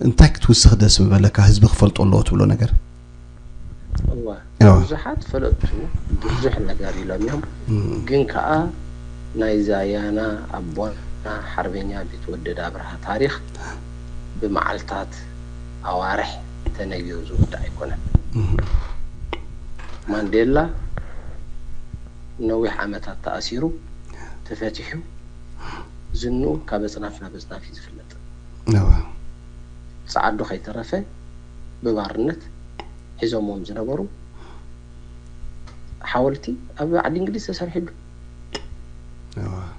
እንታይ ክትውስኽ ደስ ምበለካ? ህዝቢ ክፈልጦ ኣለዎ ትብሎ ነገር? እዋ ብዙሓት ፈለጥቱ ብዙሕ ነገር ኢሎም እዮም። ግን ከዓ ናይዚ ኣያና ኣቦና ሓርበኛ ቢትወደድ ኣብርሃ ታሪኽ ብመዓልታት ኣዋርሕ ተነጊሩ ዝውዳእ ኣይኮነን። ማንዴላ ነዊሕ ዓመታት ተኣሲሩ ተፈቲሑ ዝንኡ ካብ ኣፅናፍ ናብ ኣፅናፍ እዩ ዝፍለጥ። ፀዓዱ ከይተረፈ ብባርነት ሒዞሞም ዝነበሩ ሓወልቲ ኣብ ዓዲ እንግሊዝ ተሰሪሕሉ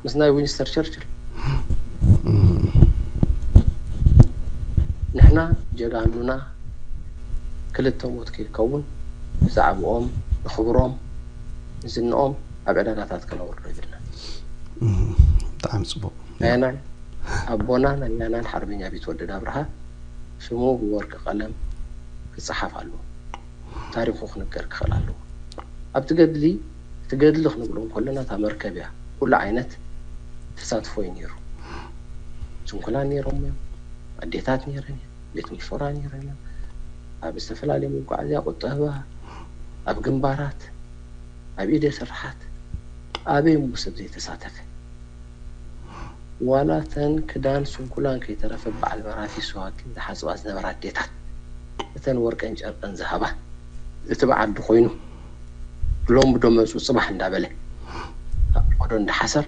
ምስ ናይ ዊንስተር ቸርችል። ንሕና ጀጋኑና ክልተ ሞት ከይከውን ብዛዕብኦም ንኽብሮም ንዝንኦም ኣብ ዕዳጋታት ከነውርዶ ይብልና። ብጣዕሚ ፅቡቅ። ኣያናን ኣቦናን ኣያናን ሓርበኛ ቢትወደድ ኣብርሃ ስሙ ብወርቂ ቀለም ክፀሓፍ ኣለዎ። ታሪኹ ክንገር ክኽእል ኣለዎ። ኣብቲ ገድሊ እቲ ገድሊ ክንብሎ እንከለና እታ መርከብ እያ ኩሉ ዓይነት ተሳትፎ እዩ ነይሩ። ስንኩላን ነይሮም እዮም፣ ኣዴታት ነይረን እየን፣ ቤት ምርሾራ ነይሮም እዮም። ኣብ ዝተፈላለየ መጓዓዝያ ቁጠባ፣ ኣብ ግንባራት፣ ኣብ ኢደ ስርሓት ኣበይ እሞ ሰብ ዘይተሳተፈ? ዋላ ተን ክዳን ስንኩላን ከይተረፈ በዓል መራፊ ስዋኪን ዝሓፅባ ዝነበራ ኣዴታት እተን ወርቀን ጨርቀን ዝሃባ እቲ በዓል ኮይኑ ሎም ዶ መፁ ፅባሕ እንዳበለ ኣብ ፈዶ እንዳሓሰር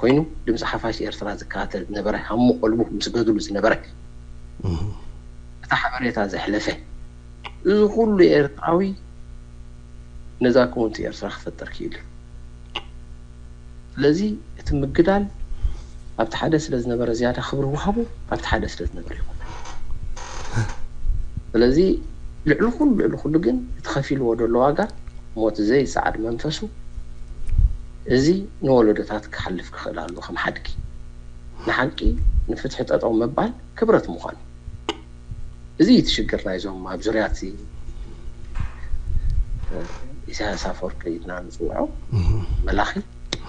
ኮይኑ ድምፂ ሓፋሽ ኤርትራ ዝከታተል ዝነበረ ሃሞ ቀልቡ ምስ ገድሉ ዝነበረ እቲ ሓበሬታ ዘሕለፈ እዚ ኩሉ ኤርትራዊ ነዛ ክውንቲ ኤርትራ ክፈጥር ክኢሉ እዩ። ስለዚ እቲ ምግዳል ኣብቲ ሓደ ስለ ዝነበረ ዝያዳ ክብሪ ወሃቡ ኣብቲ ሓደ ስለ ዝነበረ ይኮነ። ስለዚ ልዕሊ ኩሉ ልዕሊ ኩሉ ግን እቲ ከፊልዎ ዘሎ ዋጋ ሞት ዘይሰዓድ መንፈሱ እዚ ንወለዶታት ክሓልፍ ክኽእል ኣለዎ ከም ሓድጊ ንሓቂ ንፍትሒ ጠጠው ምባል ክብረት ምዃኑ እዚ እቲ ሽግር ናይዞም ኣብ ዙርያ እቲ ኢሳያስ ኣፈወርቂ ኢልና ንፅውዖ መላኺ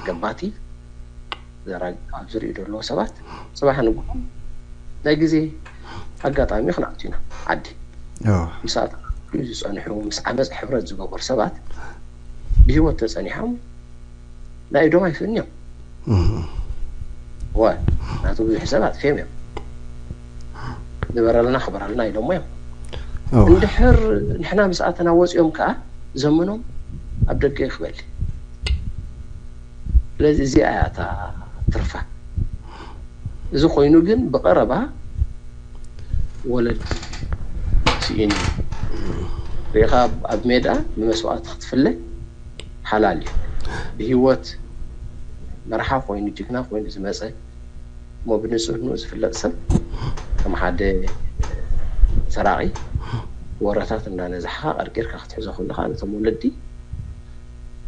ገባቲ ዘራግ ኣብ ዝርእዩ ዘለዉ ሰባት ፅባሕ ንግሆ ናይ ግዜ ኣጋጣሚ ክንኣቱ ኢና ዓዲ ምስ ኣተኣትኡ ዝፀንሑ ምስ ዓመፅ ሕብረት ዝገበሩ ሰባት ብሂወት ተፀኒሖም ናይ ኢዶም ኣይፍእን እዮም ወ ናቱ ብዙሕ ሰብ ኣጥፍዮም እዮም ንበረልና ክበረልና ኢሎሞ እዮም እንድሕር ንሕና ምስ ኣተና ወፂኦም ከዓ ዘመኖም ኣብ ደገ ይክበል ስለዚ እዚኣ እያ እታ ትርፋ እዚ ኮይኑ ግን ብቀረባ ወለዲ ስኢኑ ሪኢኻ ኣብ ሜዳ ብመስዋእቲ ክትፍለ ሓላል እዩ ብሂወት መርሓ ኮይኑ ጅግና ኮይኑ ዝመፀ እሞ ብንፅህንኡ ዝፍለጥ ሰብ ከም ሓደ ሰራቒ ወረታት እንዳነዛሕኻ ቀርቂርካ ክትሕዞ ከለኻ ነቶም ወለዲ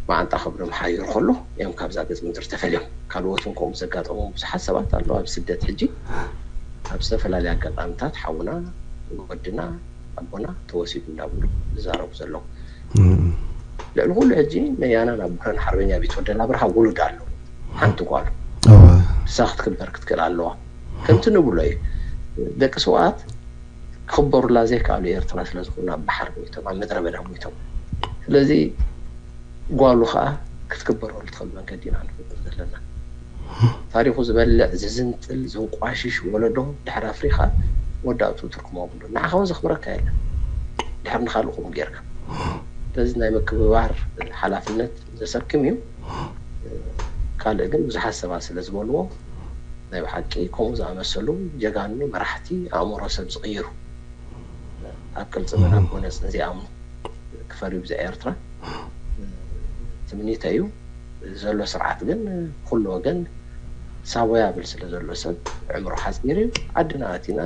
መዓንጣ ከብዶም ሓይሩ ከሎ እዮም ካብዛ ገፅ ምድሪ ተፈልዮም ካልኦት እውን ከምኡ ዘጋጠሞም ብዙሓት ሰባት ኣለዉ ኣብ ስደት ሕጂ ኣብ ዝተፈላለየ ኣጋጣሚታት ሓውና ወድና ኣቦና ተወሲዱ እንዳብሉ ዝዛረቡ ዘለዉ ልዕሊ ኩሉ ሕጂ ነያና ናብ ብረን ሓርበኛ ቢትወደድ ኣብርሃ ውሉድ ኣሎ ሓንቲ ጓሉ እሳ ክትክበር ክትክእል ኣለዋ ከምቲ ንብሎ እዩ ደቂ ስውኣት ክኽበሩላ ዘይከኣሉ ኤርትራ ስለ ዝኾኑ ኣብ ባሕሪ ሞይቶም ኣብ ምድረ በዳ ሞይቶም ስለዚ ጓሉ ከዓ ክትክበረሉ ትኽእል መንገዲ ኢና ንፍጥር ዘለና ታሪኹ ዝበልዕ ዝዝንጥል ዘንቋሽሽ ወለዶ ድሕሪ ኣፍሪኻ መወዳእትኡ ትርጉም ኣብሉ ንዓኻ እውን ዘኽብረካ የለን ድሕሪ ንኻልእ ከምኡ ጌርካ ስለዚ ናይ ምክብባር ሓላፍነት ዘሰክም እዩ ካልእ ግን ብዙሓት ሰባት ስለ ዝበልዎ ናይ ብሓቂ ከምኡ ዝኣመሰሉ ጀጋኑ መራሕቲ ኣእምሮ ሰብ ዝቕይሩ ኣብ ቅልፅምን ኣብ ጎነፅን ዘይኣምኑ ክፈርዩ ብዛ ኤርትራ ትምኒተ እዩ ዘሎ ስርዓት ግን ኩሉ ወገን ሳቦ ያብል ስለ ዘሎ ሰብ ዕምሮ ሓፂር እዩ ዓድና ኣቲና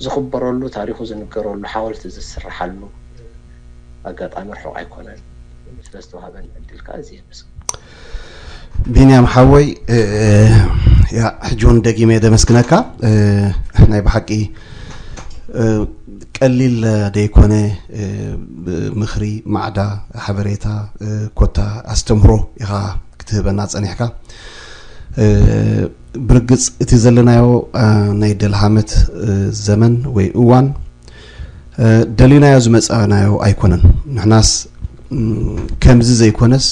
ዝኽበረሉ፣ ታሪኹ ዝንገረሉ፣ ሓወልቲ ዝስርሓሉ ኣጋጣሚ ርሑቕ ኣይኮነን። ስለዝተዋሃበን ዕድል ከዓ ኣዝየ የመስግን። ቢንያም ሓወይ፣ እ፣ ያ፣ ሕጂ እውን ደጊመ የደመስግነካ። እ፣ ናይ ብሓቂ፣ እ፣ ቀሊል ደይኮነ፣ እ፣ ምኽሪ፣ ማዕዳ፣ ሓበሬታ፣ እ፣ ኮታ ኣስተምህሮ ኢኻ ክትህበና ጸኒሕካ። እ፣ ብርግጽ እቲ ዘለናዮ፣ እ፣ ናይ ደልሃመት፣ እ፣ ዘመን ወይ እዋን፣ እ፣ ደሊናዮ ዝመጻናዮ ኣይኮነን። ንሕናስ፣ እም፣ ከምዚ ዘይኮነስ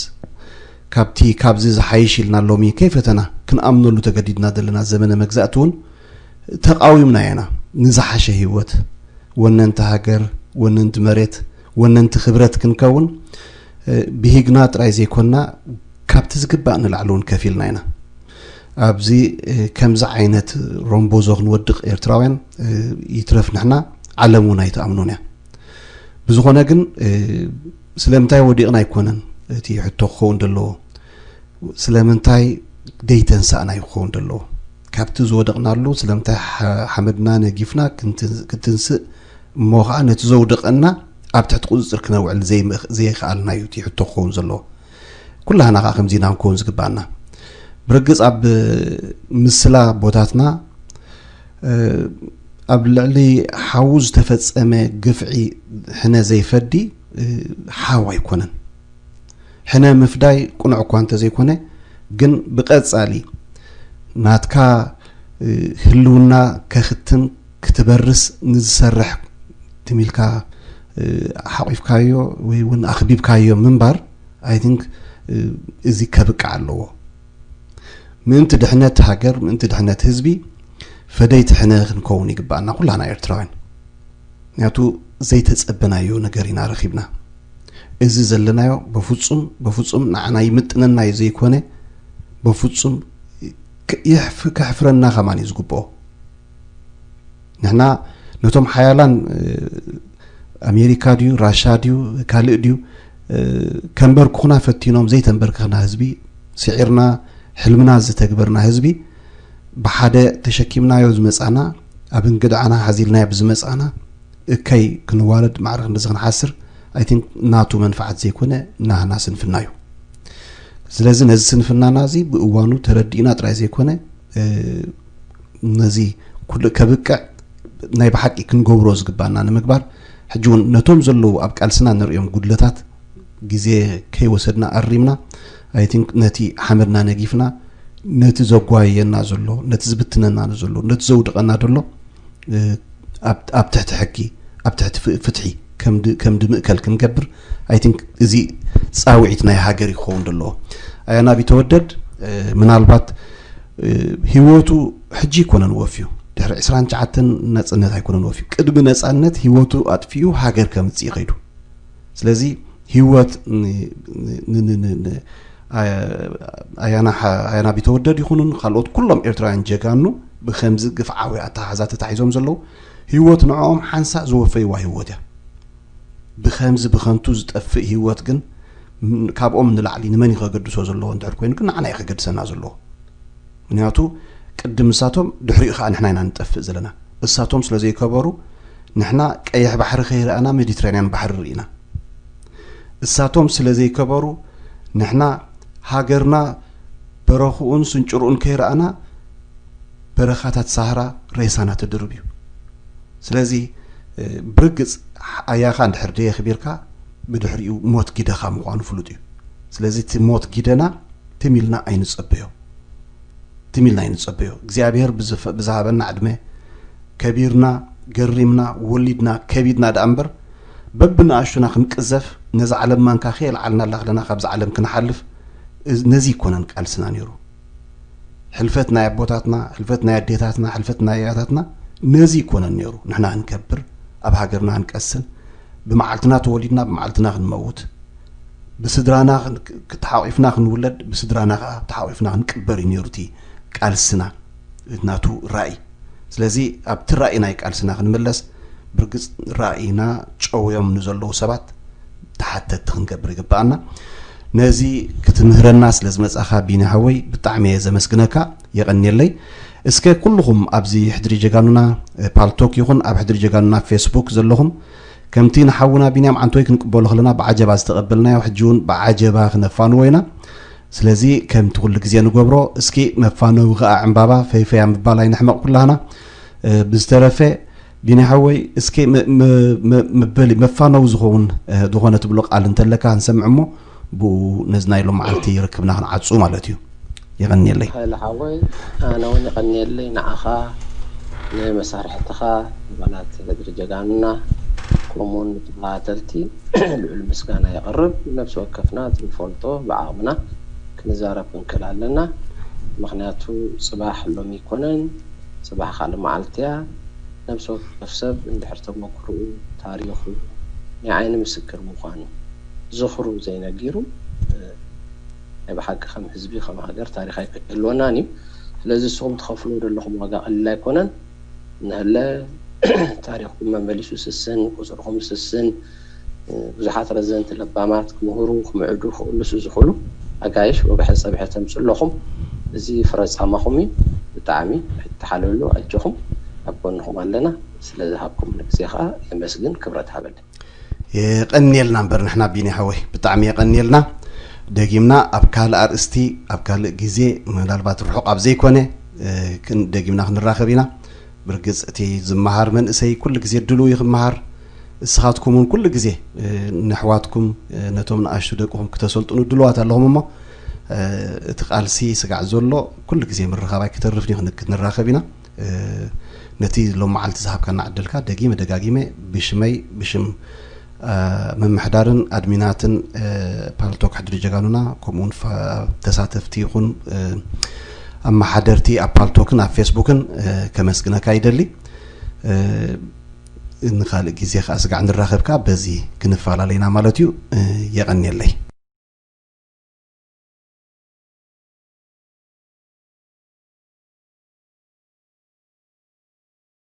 ካብቲ፣ ካብዚ ዝሓይሽ ኢልና ሎሚ ከይፈተና ክንኣምነሉ ተገዲድና ዘለና ዘመነ መግዛእቲ እውን ተቓዊምና ኢና። ንዝሓሸ ህይወት፣ ወነንቲ ሃገር፣ ወነንቲ መሬት፣ ወነንቲ ክብረት ክንከውን፣ እ፣ ብሂግና ጥራይ ዘይኮንና፣ ካብቲ ዝግባእ ንላዕሊ እውን ከፊልና ኢና። ኣብዚ፣ እ፣ ከምዚ ዓይነት ሮምቦዞ ክንወድቕ ኤርትራውያን፣ እ፣ ይትረፍ ንሕና፣ ዓለም እውን ኣይትኣምኖን እያ። ብዝኾነ ግን፣ እ፣ ስለምንታይ ወዲቕና ኣይኮነን እቲ ሕቶ ክኸውን ዘለዎ። ስለምንታይ ደይተንሳእና እዩ ክኸውን ዘለዎ። ካብቲ ዝወደቕናሉ ስለምንታይ ሓ-፣ ሓመድና ነጊፍና ክንት-፣ ክትንስእ እሞ ኸዓ ነቲ ዘውደቐና ኣብ ትሕቲ ቁጽጽር ክነውዕል ዘይምኽ-፣ ዘይኸኣልና እዩ እቲ ሕቶ ክኸውን ዘለዎ። ኩላህና ኸዓ ከምዚ ኢና ክንከውን ዝግባኣና። ብርግጽ ኣብ ምስላ ኣቦታትና፣ እ፣ ኣብ ልዕሊ ሓዉ ዝተፈጸመ ግፍዒ ሕነ ዘይፈዲ፣ እ፣ ሓው ኣይኮነን። ሕነ ምፍዳይ ቅኑዕ እኳ እንተዘይኮነ፣ ግን ብቐጻሊ ናትካ፣ እ፣ ህልውና ከኽትን ክትበርስ ንዝሰርሕ ትም ኢልካ፣ እ፣ ሓቒፍካዮ ወይ እውን ኣኽቢብካዮ ምንባር፣ I think፣ እ፣ እዚ ከብቅዕ ኣለዎ። ምእንቲ ድሕነት ሃገር፣ ምእንቲ ድሕነት ህዝቢ፣ ፈደይቲ ሕነ ክንከውን ይግባኣና ኩላና ኤርትራውያን። ምክንያቱ ዘይተጸበናዮ ነገር ኢና ረኺብና። እዚ ዘለናዮ በፍጹም፣ በፍጹም ንዓና ይምጥነና እዩ ዘይኮነ፣ በፍጹም ክ-፣ የሕፍ-፣ ከሕፍረና ከማን እዩ ዝግብኦ። ንሕና ነቶም ሓያላን፣ እ፣ ኣሜሪካ ድዩ፣ ራሻ ድዩ፣ ካልእ ድዩ፣ እ፣ ከንበርኩኹና ፈቲኖም ዘይተንበርክኽና ህዝቢ፣ ስዒርና፣ ሕልምና ዝተግበርና ህዝቢ፣ ብሓደ ተሸኪምናዮ ዝመጻና፣ ኣብ እንግድዓና ሓዚልናዮ ብዝመጻና፣ እከይ ክንዋረድ፣ ማዕረ ክንድዚ ክንሓስር፣ I think ናቱ መንፍዓት ዘይኮነ፣ ናህና ስንፍና እዩ። ስለዚ ነዚ ስንፍናና እዚ ብእዋኑ ተረዲእና ጥራይ ዘይኮነ፣ እ፣ ነዚ ኩሉ ከብቅዕ ናይ ብሓቂ ክንገብሮ ዝግባና ንምግባር፣ ሕጂ እውን ነቶም ዘለዉ ኣብ ቃልስና ንርእዮም ጉድለታት ግዜ ከይወሰድና ኣሪምና፣ I think ነቲ ሓመድና ነጊፍና፣ ነቲ ዘጓየየና ዘሎ፣ ነቲ ዝብትነና ዘሎ፣ ነቲ ዘውድቐና ዘሎ፣ እ፣ ኣብ፣ ኣብ ትሕቲ ሕጊ፣ ኣብ ትሕቲ ፍ-፣ ፍትሒ ከም ድ-፣ ከም ድምእከል ክንገብር፣ I think እዚ ጻውዒት ናይ ሃገር ይኸውን ዘለዎ። ኣያና ቢተወደድ፣ እ፣ ምናልባት፣ እ፣ ህይወቱ ሕጂ ኣይኮነን ወፍዩ፣ ድሕሪ ዕስራን ትሽዓተን ናጽነት ኣይኮነን ወፍዩ። ቅድሚ ነጻነት ህይወቱ ኣጥፊኡ ሃገር ከምጽእ ይኸይዱ። ስለዚ ህይወት ን-፣ ን-፣ ን-፣ ን-፣ ን-፣ ኣ-፣ ኣያና ሓ-፣ ኣያና ቢተወደድ ይኹኑን ካልኦት ኩሎም ኤርትራውያን ጀጋኑ ብኸምዚ ግፍዓዊ ኣተሓሕዛ ተታሒዞም ዘለዉ፣ ህይወት ንዕኦም ሓንሳእ ዝወፈይዋ ህይወት እያ። ብኸምዚ ብኸንቱ ዝጠፍእ ህይወት ግን፣ ም-፣ ካብኦም ንላዕሊ ንመን እዩ ከገድሶ ዘለዎ እንድሕር ኮይኑ ግን ንዓና እዩ ከገድሰና ዘለዎ። ምክንያቱ ቅድም እሳቶም ድሕሪኡ ከዓ ንሕና ኢና ንጠፍእ ዘለና። እሳቶም ስለ ዘይከበሩ ንሕና ቀይሕ ባሕሪ ከይረኣና ሜዲትራንያን ባሕሪ ርኢና። እሳቶም ስለ ዘይከበሩ ንሕና ሃገርና በረኽኡን ስንጭርኡን ከይረኣና በረኻታት ሳህራ ሬሳና ተድርብ እዩ። ስለዚ፣ እ፣ ብርግጽ ኣያኻ እንድሕር ደየኽቢርካ ብድሕሪኡ ሞት ጊደኻ ምዃኑ ፍሉጥ እዩ። ስለዚ እቲ ሞት ጊደና ትም ኢልና ኣይንጸበዮ። ትም ኢልና ኣይንጸበዮ። እግዚኣብሔር ብዝፈ-፣ ብዝሃበና ዕድመ ከቢርና፣ ገሪምና፣ ወሊድና፣ ከቢድና ደኣ እምበር በብንኣሽቱና ክንቅዘፍ፣ ነዛ ዓለም ማንካ ከየልዓልናላ ከለና ካብዛ ዓለም ክንሓልፍ፣ እዚ፣ ነዚ ይኮነን ቃልስና ነይሩ። ሕልፈት ናይ ኣቦታትና፣ ሕልፈት ናይ ኣዴታትና፣ ሕልፈት ናይ ኣያታትና ነዚ ይኮነን ነይሩ። ንሕና ክንከብር፣ ኣብ ሃገርና ክንቀስን፣ ብመዓልትና ተወሊድና ብመዓልትና ክንመውት፣ ብስድራና ክን-፣ ተሓቂፍና ክንውለድ፣ ብስድራና ከዓ ተሓቂፍና ክንቅበር እዩ ነይሩ እቲ ቃልስና፣ ናቱ ራእይ። ስለዚ ኣብቲ ራእይ ናይ ቃልስና ክንምለስ፣ ብርግጽ ራእይና ጨውዮም ንዘለዉ ሰባት ተሓተትቲ ክንገብር ይግብኣና። ነዚ ክትምህረና ስለ ዝመጻኻ ቢኒ ሓወይ ብጣዕሚ እየ ዘመስግነካ፣ የቐንየለይ። እስከ ኩልኹም ኣብዚ ሕድሪ ጀጋኑና ፓልቶክ ይኹን ኣብ ሕድሪ ጀጋኑና ፌስቡክ ዘለኹም፣ ከምቲ ንሓውና ቢንያም ዓንቶይ ክንቅበሎ ከለና ብዓጀባ ዝተቐበልናዮ፣ ሕጂ እውን ብዓጀባ ክነፋንዎ ኢና። ስለዚ ከምቲ ኩሉ ግዜ ንገብሮ፣ እስኪ መፋነዊ ከኣ ዕምባባ ፈይፈያ ምባል ኣይንሕመቕ ኩላህና። ብዝተረፈ ቢኒ ሓወይ፣ እስኪ መበሊ መፋነዊ ዝኸውን ዝኾነ ትብሎ ቃል እንተለካ ንሰምዕ እሞ፣ ብኡ ነዚ ናይ ሎም መዓልቲ ርክብና ክንዓጹ ማለት እዩ። የቐንየለይ። ሓወይ፣ ኣነ እውን የቐንየለይ ንዓኻ፣ ንመሳርሕትኻ፣ ኣባላት ሕድሪ ጀጋኑና፣ ከምኡውን ንተኸታተልቲ ልዑል ምስጋና የቕርብ። ነብሲ ወከፍና እቲ ንፈልጦ ብዓቕምና ክንዛረብ ክንክእል ኣለና። ምኽንያቱ ጽባሕ ሎሚ ኣይኮነን፣ ጽባሕ ካልእ መዓልቲ እያ። ነብሲ ወከፍ ሰብ እንድሕር ተመክርኡ፣ ታሪኹ ናይ ዓይኒ ምስክር ምዃኑ ዝኽሩ ዘይነጊሩ፣ ናይ ብሓቂ ከም ህዝቢ ከም ሃገር ታሪኽ ኣይክህልወናን እዩ። ስለዚ ንስኹም ትኸፍልዎ ዘለኹም ዋጋ ቀሊል ኣይኮነን። እንሀለ ታሪኽኩም መመሊሱ ስስን፣ ቁፅርኹም ስስን፣ ብዙሓት ረዘንቲ ለባማት ክምህሩ ክምዕዱ ክቕልሱ ዝኽእሉ ኣጋይሽ ወግሐ ፀብሐ ተምፅኡ ኣለኹም። እዚ ፍረ ፃማኹም እዩ። ብጣዕሚ ኣይትተሓለሉ፣ ኣጆኹም ኣብ ጎንኹም ኣለና። ስለዝሃብኩም ግዜ ከዓ የመስግን፣ ክብረት ሃበለይ። የቐንየልና እምበር ንሕና ቢኒ ሓወይ ብጣዕሚ የቐንየልና። ደጊምና ኣብ ካልእ ኣርእስቲ ኣብ ካልእ ግዜ ምናልባት ርሑቕ ኣብ ዘይኮነ ደጊምና ክንራኸብ ኢና። ብርግፅ እቲ ዝመሃር መንእሰይ ኩሉ ግዜ ድልው እዩ ክመሃር። እስኻትኩም እውን ኩሉ ግዜ ንኣሕዋትኩም ነቶም ንኣሽቱ ደቅኹም ክተሰልጥኑ ድልዋት ኣለኹም እሞ እቲ ቃልሲ ስጋዕ ዘሎ ኩሉ ግዜ ምርኻብ ኣይክተርፍን እዩ። ክንራኸብ ኢና። ነቲ ሎም መዓልቲ ዝሃብካና ዕድልካ ደጊመ ደጋጊመ ብሽመይ ብሽም ምምሕዳርን ኣድሚናትን ፓልቶክ ሕድሪ ጀጋኑና ከምኡውን ተሳተፍቲ ይኹን ኣመሓደርቲ ኣብ ፓልቶክን ኣብ ፌስቡክን ከመስግነካ ይደሊ። ንካልእ ግዜ ከዓ ስጋዕ ንራኸብካ በዚ ክንፈላለይና ማለት እዩ። የቐንየለይ።